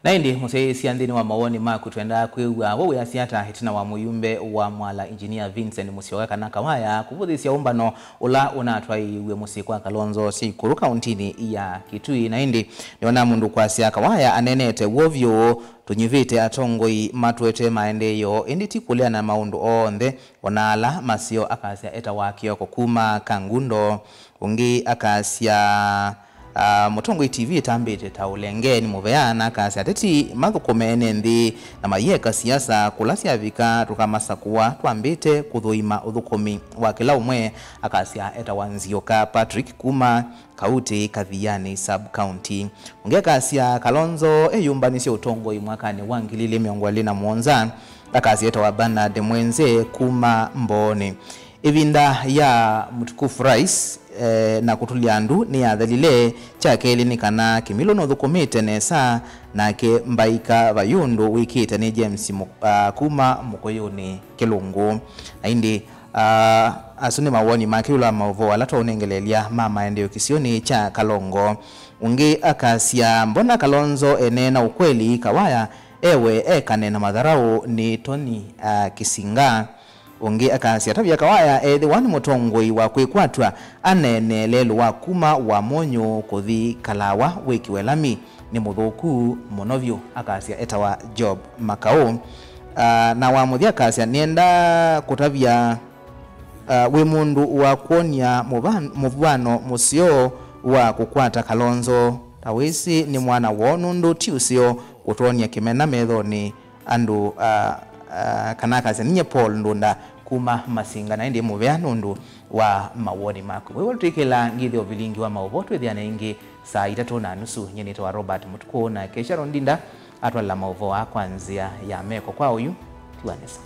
Na ĩndĩ, mũsyaĩĩsya, nthĩnĩ wa mawoni maku, twendaa kwĩw'a we wĩasya ata ĩtina wa mũyumbe wa Mwala Engineer Vincent Musyoka kana Kawaya kũvũthĩsya ũmbano ũla ũnatwaĩĩw'e mũsyĩ kwa Kalonzo Syaikũrũ kaũntinĩ ya Kitui. Na ĩndĩ, nĩona mũndũ kwasya Kawaya aneenete w'o vyũ, tũnyivĩte atongoi matũetee maendeeo, ĩndĩ ti kũleana maũndũ onthe, o na ala maseo, akasya etawa Kioko kuma Kangundo. Ũngĩ akasya, ah, Mũtongoi T V ĩtambĩte ta ũlenge nĩ mũvea, na akasya ateti mathũkũme ene nthĩ na mayĩeka siasa, kũla syavika tũkamasakũa twambĩte kũthũima ũthũkũmi wa kĩla ũmwe, akasya etawa Nzioka Patrick kuma Kauti Kathiani Sub County. Ũngĩ akasya Kalonzo eyũmbanĩsye ũtongoi mwakanĩ wa ngili ilĩ mĩongo ĩlĩ na mũonza, akasya etawa Bernard Mwenze kuma Mbooni. Ĩvinda ya Mtukufu Rais, eh, na kũtũlya ndu nĩyathelile. Kya kelĩ nĩ kana Kĩmilũ nũthũkũmĩte nesa, nake Mbaika Vayũndũ wĩkĩte nĩ James Mũ-, ah, kuma Mũkũyũnĩ Kĩlũngũ. Na ĩndĩ, ah, asu nĩ mawoni make ĩũlũ wa maũvoo ala twaũnengeleelya ma maendeeo kĩsionĩ kya Kalongo. Ũngĩ akasya, mbona Kalonzo eneena ũkweli, Kawaya ewe ekane na matharaũ nĩ Tony, ah, Kĩsinga. Ũngĩ akasya, atavya Kawaya ethĩwa nĩ mũtongoi wa kwĩkwatw'a, aneenee lelũ wa kuma Wamonyo kũthi Kalawa wĩkĩwe lami, nĩ mũthũku mũno vyũ, akasya etawa Job Makaũ. Ah, na wa mũthya akasya, nĩenda kũtavya, ah, wĩ mũndũ wa kwony'a mũvan-, mũvw'ano mũseo wa kũkwata Kalonzo. Ta wĩsĩ nĩ mwana woo, nũndũ ti ũseo kũtwony'a kĩmena methonĩ andũ, ah, ah, kana akasya, ninyie Paul Ndunda kuma Masinga, na ĩndĩ mũvea nũndũ wa mawoni maku. Wĩw'a tũtwĩkĩla ngĩthĩ o vilingi wa maũvoo, twĩthĩane ĩngĩ saa itatũ na nusu. Nyie nĩtawa Robert Mũtukũ, nake Sharon Ndinda atwalĩla maũvoo aa kwa nzĩa ya meko. Kwa oyu, tiwa nesa.